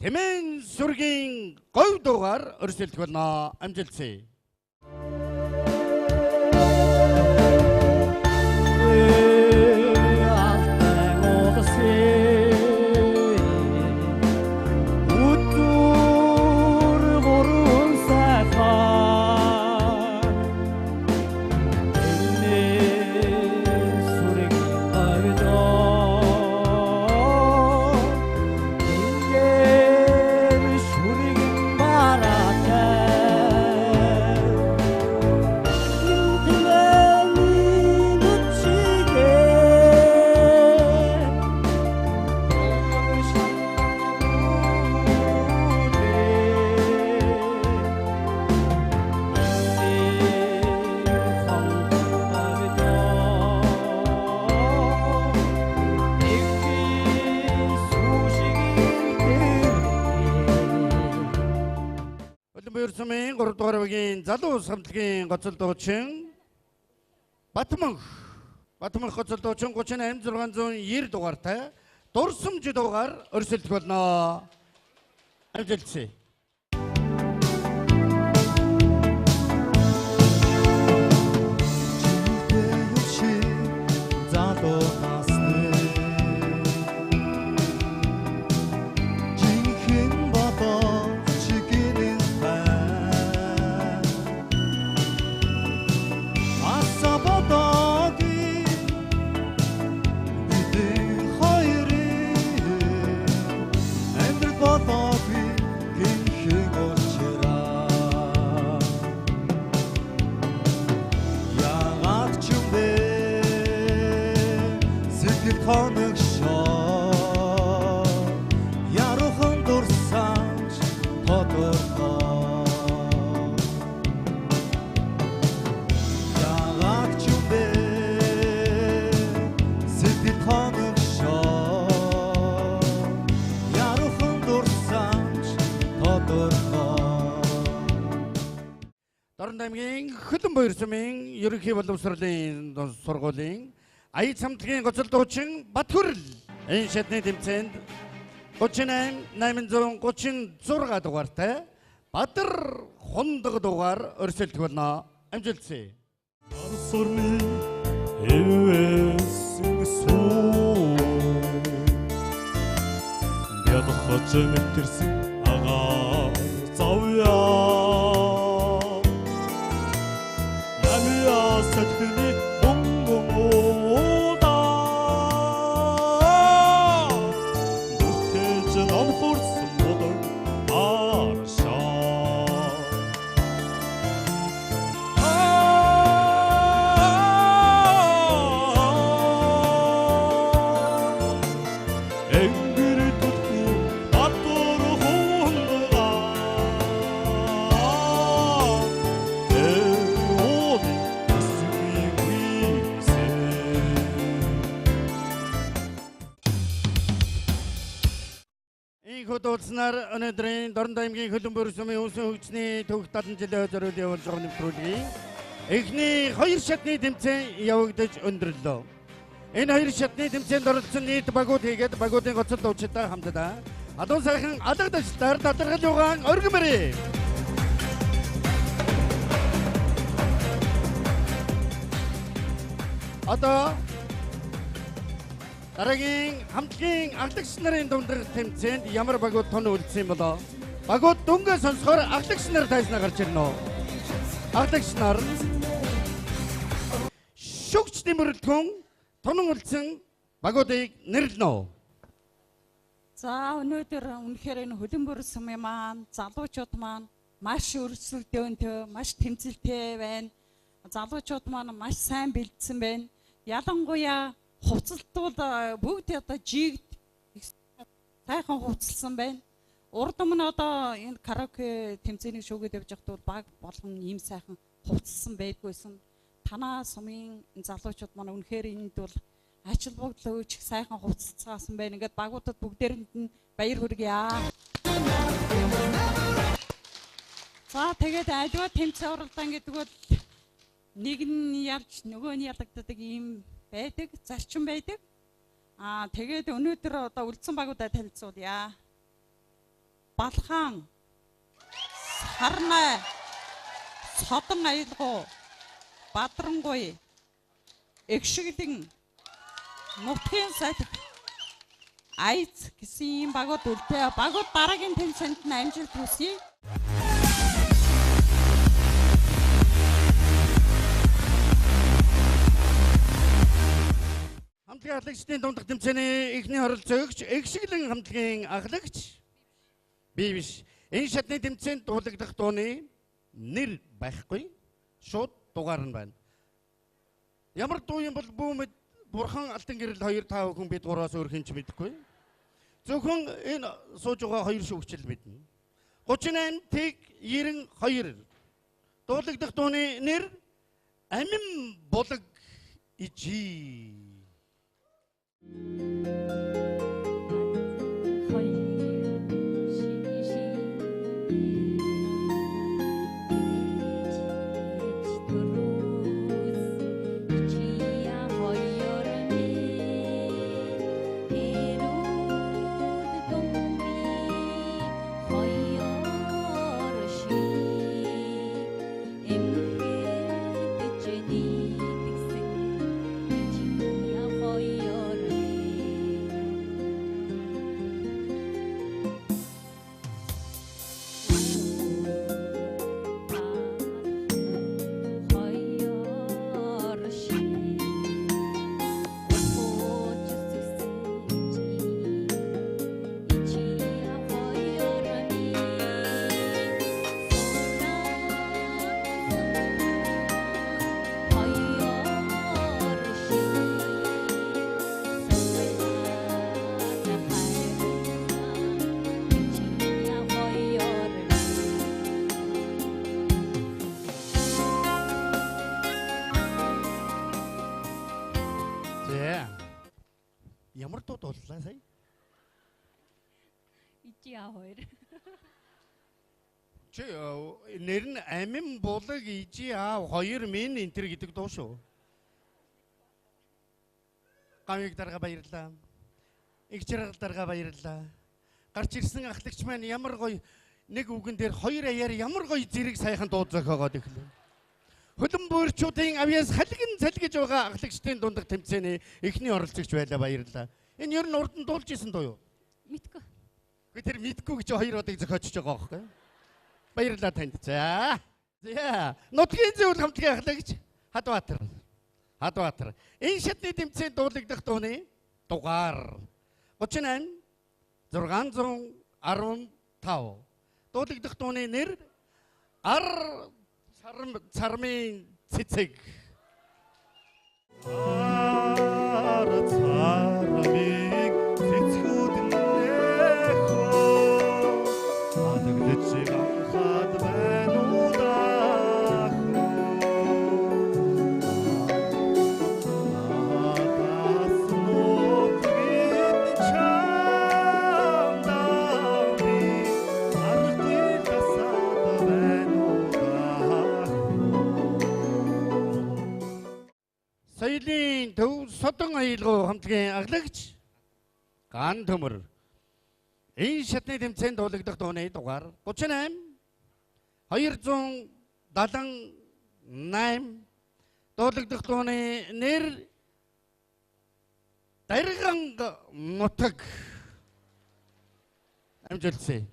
Тэмээн сүргийн говь дуугаар өрсөлдөх болно. Амжилтсэй. Сумын 3 дугаар багийн залуу самтлагийн гоцол дуучин Батмөнх. Батмөнх гоцол дуучин 38 690 дугаартай дурсамж дуугаар өрсөлдөх болно. Амжилтсэй.
Залуу насны жинхэнэ боловч гинэн хай аса бодоогүй бидний хоёрын амьдрал болоогүй гинхэн уучраа яагаад ч юм бэ сэтгэл хоног шоо яруухан дурсамж тодорхой яагаад ч юм бэ сэтгэл хоног шоо яруухан дурсамж тодорхой.
Дорнод аймгийн Хөлөнбөр сумын ерөнхий боловсролын сургуулийн Аяц хамтлагийн гоцол дуучин Батхүрэл энэ шатны тэмцээнд 38 836 дугаартай Бадар хундаг дугаар өрсөлдөх болно. Амжилтсэй.
Сурны эвэсэн сүү Ядахч мэдэрсэн агаа завья Намья сэтгний мөнгө Дүртэж ном хурсан будаг аршаа.
Ийхүү дуулснаар өнөөдрийн Дорнод аймгийн Хөлбөмбөр сумын үндсэн хөгжсний төвх 70 жилийн зориулж явуулж байгаа нэвтрүүлгийн эхний хоёр шатны тэмцээн явагдаж өндөрлөө. Энэ хоёр шатны тэмцээнд оролцсон нийт багууд хийгээд багуудын гоцол дуучидтай хамтдаа адуу сайхан алга дашлаар талархал югаан өргөмөрье. Одоо дараагийн хамтлагийн ахлагч нарын дундах тэмцээнд ямар багууд тон үлдсэн болоо? Багууд дүнгээ сонсохоор ахлагч нар тайзнаа гарч ирнэ үү? Ахлагч нар шүгчдийн мөрөлдгөн тонон үлдсэн багуудыг нэрлэнэ үү?
За өнөөдөр үнэхээр энэ Хөлбөмбөр сумын маань залуучууд маань маш өрсөлдөөнтэй, маш тэмцэлтэй байна. Залуучууд маань маш сайн бэлдсэн байна. Ялангуяа хувцалтуул бүгд одоо жигд сайхан хувцалсан байна. Урд өмнө одоо энэ караоке тэмцээнийг шүүгээд явж байхад бол баг болгон ийм сайхан хувцалсан байдгүйсэн. Танаа сумын залуучууд маань үнэхээр энд бол ач холбогдол өгч сайхан хувцалцгаасан байна. Ингээд багуудад бүгдээрэнд нь баяр хүргье. За тэгээд аливаа тэмцээн уралдаан гэдэг бол нэг нь ялж нөгөө нь ялагддаг ийм байдаг, зарчим байдаг. Аа тэгээд өнөөдөр одоо үлдсэн багуудаа танилцуулъя. Балхан, Сарнай, Содон аялгау, Бадрангуй, Эгшиглэн, Нутгийн салхи, Айц гэсэн ийм багууд үлдээ. Багууд дараагийн тэмцээнд нь амжилт хүсье.
Хамтлагийн ахлагчдын дундах тэмцээний эхний оролцогч Эгшиглэн хамтлагийн ахлагч би биш. Энэ шатны тэмцээнд дуулагдах дууны нэр байхгүй. Шууд дугаар нь байна. Ямар дуу юм бол бүүмэд Бурхан Алтан гэрэл 2 5 хүн бид гураас өөр хэн ч мэдэхгүй. Зөвхөн энэ сууж байгаа хоёр шүүгчл мэднэ. 38 тэг 92 дуулагдах дууны нэр Амин булаг ижи. Ямар дуу дууллаа сая?
Ижи а хоёр.
Чи нэр нь Амин булаг ижи а хоёр минь энэ төр гэдэг дуу шүү. Гавьяг дарга баярлалаа. Их чаргал дарга баярлалаа. Гарч ирсэн ахлагч маань ямар гоё нэг үгэн дээр хоёр аяар ямар гоё зэрэг сайхан дуу зохиогоод эхлэв. Хөлбөмбөрчүүдийн авьяас халигэн цалгиж байгаа ахлагчдын дундах тэмцээний эхний оролцогч байлаа баярлалаа. Энэ ер нь урд нь дуулж исэн дуу юу?
Мэдгүй.
Гэхдээ тэр мэдгүй гэж хоёр удыг зохиочж байгаа байхгүй юу? Баярлалаа танд. За. За. Нутгийн зөвлөл хамтлагийн ахлагч Хадбаатар. Хадбаатар. Энэ шатны тэмцээнд дуулагдах дууны дугаар 38 615 дуулагдах дууны нэр Ар цармын цэцэг.
Ар цармыг цэцгүүд нөхөө адагдж гамхад байна уу дахөө надаас нутгийн чамдаа
Соёлын төв Содон аялгау хамтлагийн ахлагч Ган Төмөр. Энэ шатны тэмцээнд дуулагдах дууны дугаар 38 278 дуулагдах дууны нэр Дарганг нутаг. Амжилтсэй.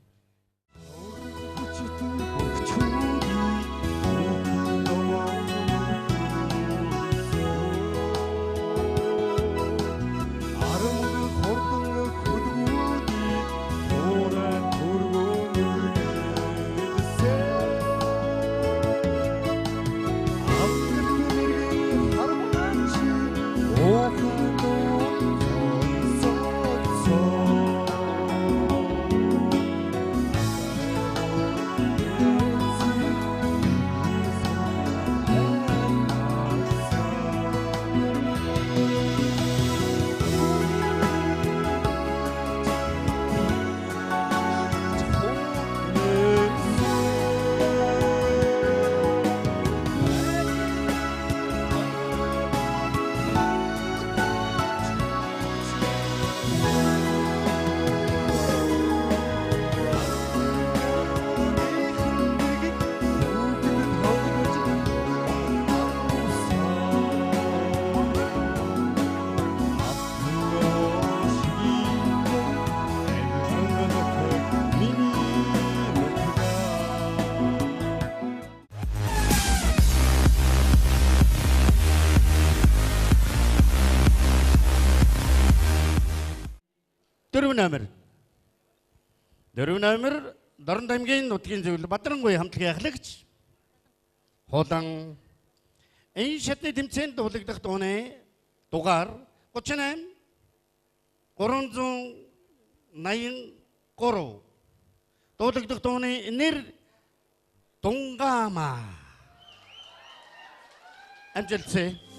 Номер. 4 номер Дорнод аймгийн нутгийн зөвлөл Бадрангуй хамтлагийн ахлагч Хулан. Энэ шатны тэмцээнд дуулагдах дууны дугаар 38 383 дуулагдах дууны нэр Дунгаама. Амжилтсэй.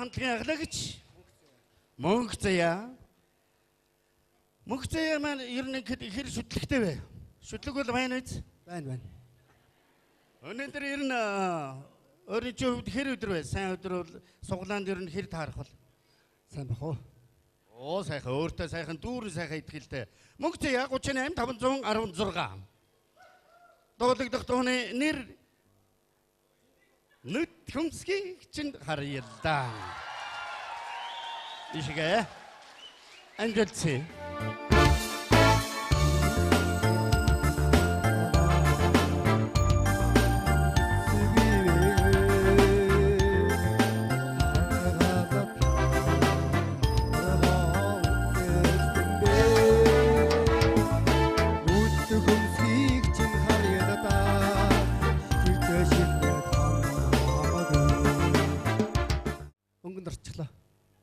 Хамтлагийн ахлагч Мөнх Заяа. Мөнх Заяа маань ер нь хэр шүтлэгтэй вэ? Шүтлэг бол байна биз?
Байна байна.
Өнөөдөр ер нь өөрийн чинь хувьд хэр өдөр вэ? Сайн өдөр бол суглаанд ер нь хэр таарах бол?
Сайн бах уу?
Оо сайхан өөртөө сайхан дүүрэн сайхан итгэлтэй. Мөнх Заяа 38 516. Дуулагдах дууны нэр Нүд хөмсгийг чинь харъялаа. Ишгэ. Амжилтсэй.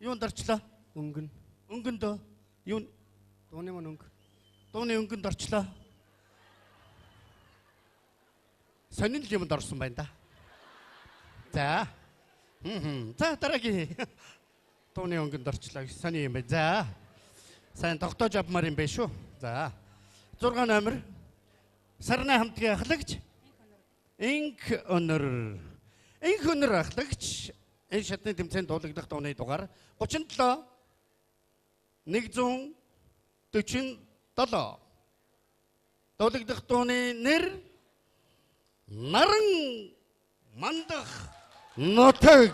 Юунд орчлоо?
Өнгөн.
Өнгөндөө юу?
Дууны маань өнгө.
Дууны өнгөнд орчлоо. Сонин л юмд орсон байна да. За. За дараагийн дууны өнгөнд орчлоо. Сони юм байна. За. Сайн тогтоож авмаар юм байна шүү. За. 6 номер Сарнай хамтгийн ахлагч Инх өнөр.
Энх өнөр ахлагч энэ шатны тэмцээнд дуулагдах дууны дугаар 37 147 дуулагдах дууны нэр Наран мандах нутаг.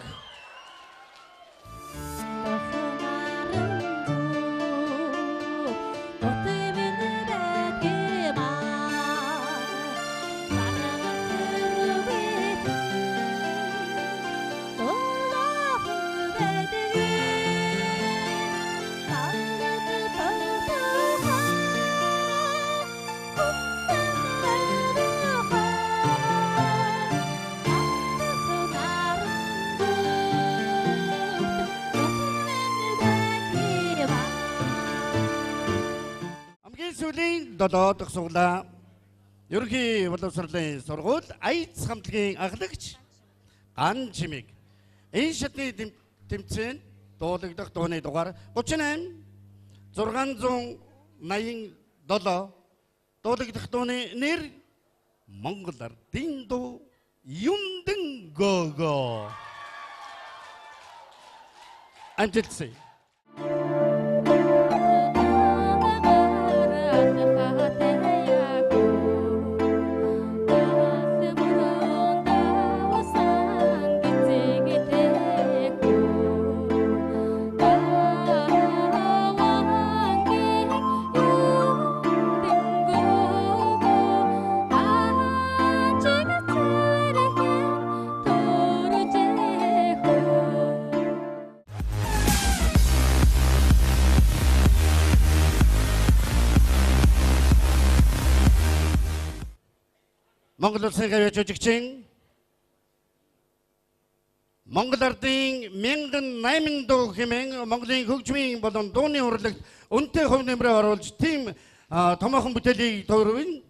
Сүүлийн 7 дахь суглаа. Ерөнхий боловсролын сургууль Аяц хамтлагийн ахлагч Ган Чимэг. Энэ шатны тэмцээнд дуулагдах дууны дугаар 38 687 дуулагдах дууны нэр Монгол ардын дуу Юмдэн гого. Амжилтсай. Монгол улсын гавьяа жүжигчин Монгол ардын 1008 дуу хэмээн Монголын хөгжмийн болон дууны урлагт үнэтэй хувь нэмрээ оруулж тийм томоохон бүтээлийг тойрвон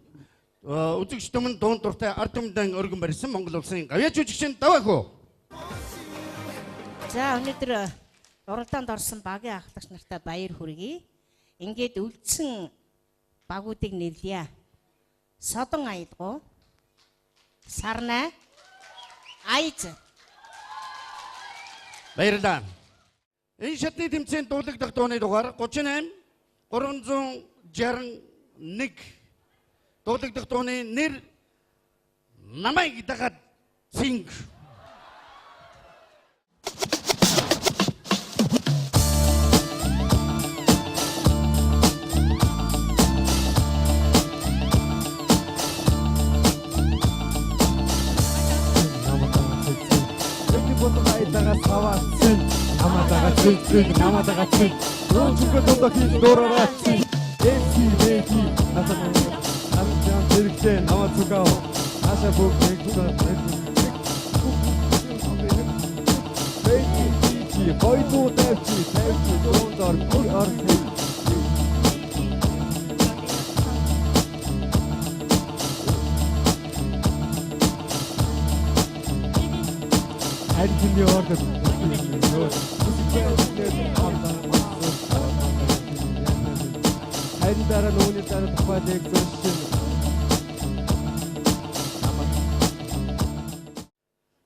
үзэгч түмэн дуун дуртай ард түмэндээ өргөн барьсан Монгол улсын гавьяа жүжигчин Даваахүү.
За өнөөдөр уралдаанд орсон багийн ахлагч нартай баяр хүргэе. Ингээд үлдсэн багуудыг нэрлэе. Содон аялгуу, Сарнай, Аяз.
Баярлалаа. Энэ шатны тэмцээнд дуулагдах дууны дугаар 38 361 дуулагдах дууны нэр Намайг дагаад цинг.
Намадагаа цэг Өөрчгөө дундаа хийж дуурайгаа цэг SCVT натаа амжаан зэрэгтэй намаа цугав Аша бүх нэг BTG хоёрдуу тавьчи тавьчи дундаар бүр орсон. Харин чиний ордог. Харин дараа нөгөөний дараа тухай лекц уншин.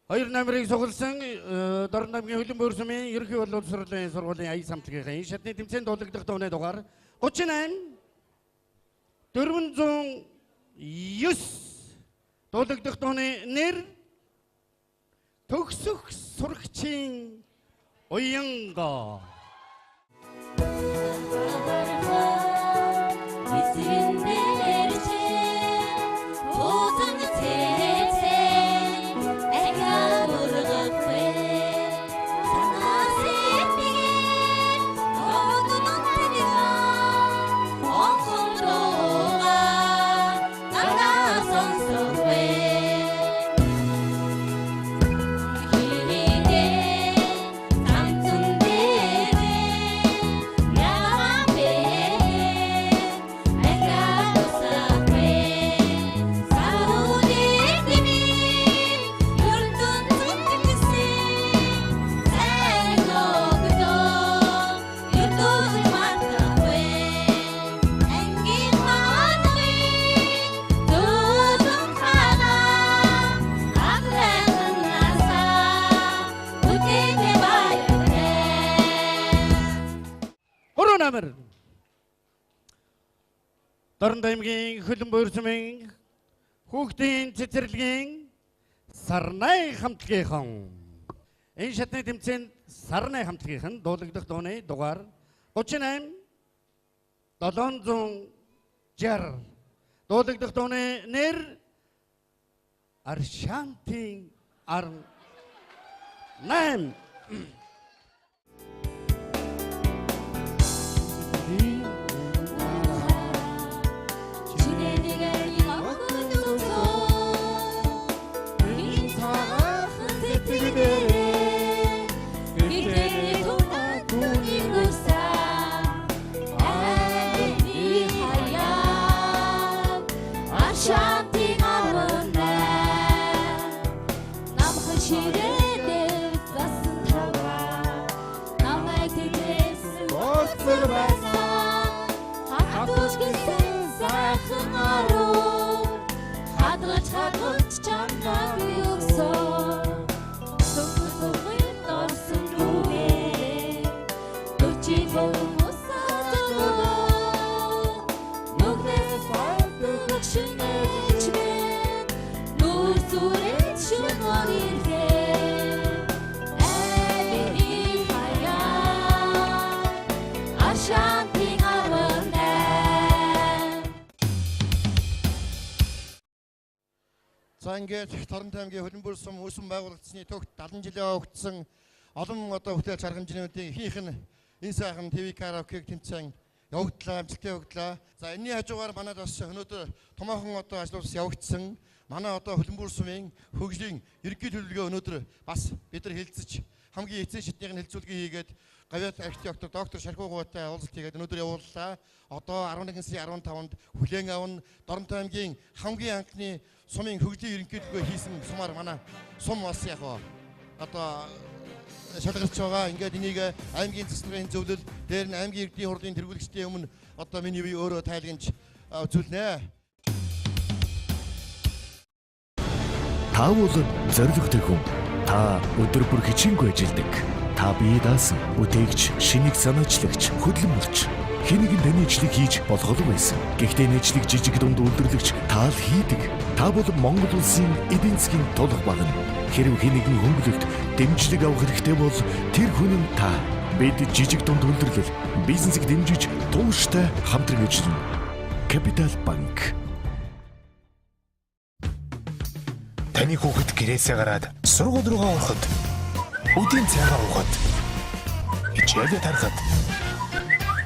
Хоёр номерыг сугалсан Дорнод аймгийн Хөлбөмбөр сумын ерөнхий боловсролын сургуулийн аяг самтлагийн энэ шатны тэмцээнд дуулагдах дууны дугаар 38 409 дуулагдах дууны нэр Төгсөх сурагчийн уянга.
Thank you.
номер. Дорнод аймгийн Хөлбөмбөр сумын хүүхдийн цэцэрлэгийн Сарнай хамтлагийнхан. Энэ шатны тэмцээнд Сарнай хамтлагийнхан дуулагдах дууны дугаар 38 760. Дуулагдах дууны нэр Аршантын 18.
За ингээд Дорнод аймгийн Хөлбөмбөр сум үүсвэн байгуулагдсны төгт 70 жилийн өгдсөн олон одоо бүтээл арга хэмжээнүүдийн ихэнх нь энэ сайхан ТV караокег тэмцээн явагдлаа, амжилттай явагдлаа. За энэний хажуугаар манад бас өнөөдөр томоохон одоо ажил ус явагдсан. Манай одоо Хөлбөмбөр сумын хөгжлийн ерөнхий төлөвлөгөө өнөөдөр бас бид нар хэлцэж хамгийн эцсийн шатны хэлцүүлгийг хийгээд гавьяат архитектор доктор Шархуу гуйтай уулзалт хийгээд өнөөдөр явууллаа. Одоо 11 сарын 15-нд хүлээн авна. Дорнод аймгийн хамгийн анхны сумын хөгжлийн ерөнхий төлөвлөгөө хийсэн сумаар манай сум бас яг одоо шалгарч байгаа. Ингээд энийг аймгийн засгийн зөвлөл дээр нь аймгийн иргэдийн хурлын тэргүүлэгчдийн өмнө одоо миний бие өөрөө тайлгнаж үзүүлнэ.
Та бол зоригтой хүн. Та өдөр бүр хичээнгүй ажилладаг. Та бие даасан, бүтээгч, шинийг санаачлагч, хөдөлмөрч. Хэн нэгэн таны ажлыг хийж болгоолог байсан. Гэхдээ энэ ажлыг жижиг дунд үйлдвэрлэгч та л хийдэг. Та бол Монгол улсын эдийн засгийн тулга багна. Хэрв хэн нэгэн хөнгөлөлт, дэмжлэг авах хэрэгтэй бол тэр хүн нь та. Бид жижиг дунд үйлдвэрлэл, бизнесийг дэмжиж тууштай хамтран ажиллана. Капитал банк.
Таны хүүхэд гэрээсээ гараад сургууль руугаа ороход, үдийн цайгаа уухад, хичээлээ тарахад,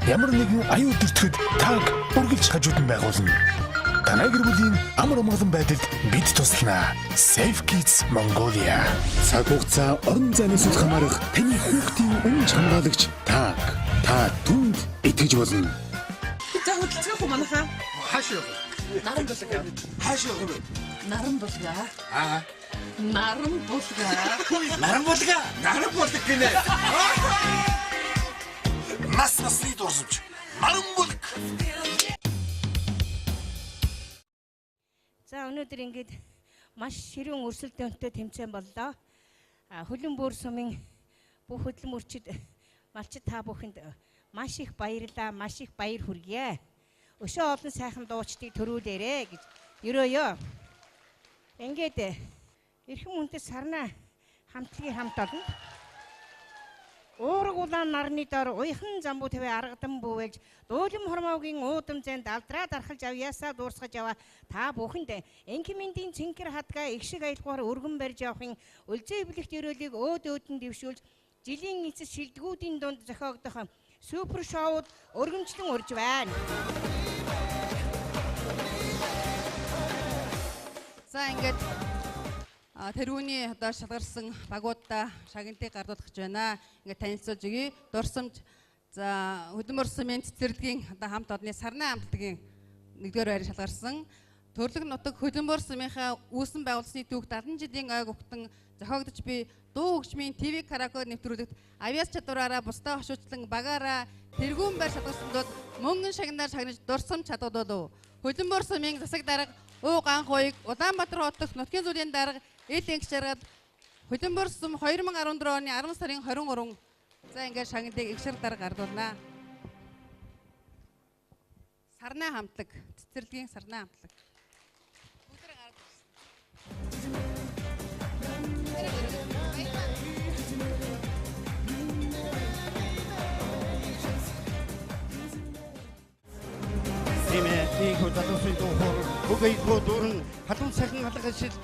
ямар нэгэн аюул төртөхөд тааг үргэлж хажууд нь байгуулна. Танай гэр бүлийн амар амгалан байдалд бид туслана. Safe Kids Mongolia.
Цаг хугацаа орон зайнаас үл хамаарах таны хүүхдийн үнэнч хамгаалагч тааг. Та түүнд итгэж болно.
За хөдөлцөөх үү манайхаа?
Хааш явах вэ?
Наран булгаа.
Хааш явах вэ?
Наран булгаа.
Аа.
Наран булгаа.
Наран булгаа. Наран булаг гинэ. Нас насны дурсамж. Наран булаг.
За өнөөдөр ингээд маш ширүүн өрсөлдөөнтэй тэмцээн боллоо. Хөлбөмбөр сумын бүх хөдөлмөрчид малчид та бүхэнд маш их баярлалаа, маш их баяр хүргье. Өшөө олон сайхан дуучдыг төрүүлээрэ гэж ерөөё. Ингээд эрхэм хүндэт сарнаа хамтлагийн хамт олонд уураг улаан нарны дор уяхан замбуу тавиа аргадан бүүвэлж дуулам хормоогийн уудам зэнд алдраа дархалж авьяасаа дуурсгаж яваа та бүхэнд Энхимэндийн цэнхэр хадгаа их шиг аялгаугаар өргөн барьж явахын өлзий эвлэгт өрөөлийг өөд өөдөн дэвшүүлж жилийн эцэс шилдэгүүдийн дунд зохиогдох супер шоуд өргөмжлөн урьж байна.
За ингээд тэрүүний одоо шалгарсан багуудаа шагналтыг гардуулах гэж байна. Ингээд танилцуулж өгье. Дурсамж за Хөдөлмөр сумын цэцэрлэгийн одоо хамт олонны сарнай хамтлагийн 1-р байрыг шалгарсан. Төрлөг нутаг Хөдөлмөр сумынхаа үүсэн байгуулсны түүх 70 жилийн ойг өгтөн зохиогдож буй дуу хөгжмийн ТV караоке нэвтрүүлэгт авиас чадвараараа бусдаа хошуучлан багаараа тэргүүн байр шалгарсан тул мөнгөн шагнаар шагнаж дурсамж чадварлуу. Хөдөлмөр сумын засаг дарга Уу ганх уйг Улаанбаатар хот дахь нутгийн зүйлийн дарга Эл энх жаргал Хөдөлмөр сум 2014 оны 10 сарын 23. За ингээд шагналыг эгшэр дарга гардуулнаа. Сарнай хамтлаг, цэцэрлэгийн сарнай хамтлаг.
Тийм ээ, ийхүү залуусын дуу хоор өгөйхөө дүүрэн халуун сайхан алга ашил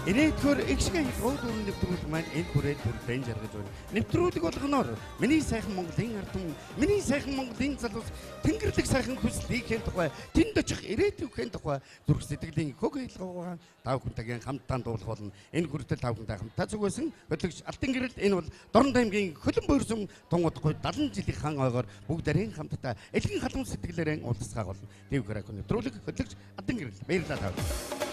Ирээдгөр их шиг аялгау дүүрэн нэвтрүүлэг маань энэ хүрээд хүрдэн жаргаж байна. Нэвтрүүлэг болгоноор миний сайхан Монголын ард түмэн, миний сайхан Монголын залуус тэнгэрлэг сайхан хүслийнхээ тухай, тэнд очих ирээдүйнхээ тухай зүрх сэтгэлийн хөг аялгаугаа та бүхэнтэйгээ хамтдаа дуулах болно. Энэ хүртэл та бүхэнтэй хамтдаа зүгээсэн хөтлөгч Алтан гэрэл энэ бол Дорнод аймгийн хөлөн буйрсан тун удахгүй 70 жилийн хан ойгоор бүгдээрээ хамтдаа элгэн халуун сэтгэлээрээ уулзцгаах болно. Дэв караоке нэвтрүүлэг хөтлөгч Алтан гэрэл баярлалаа та.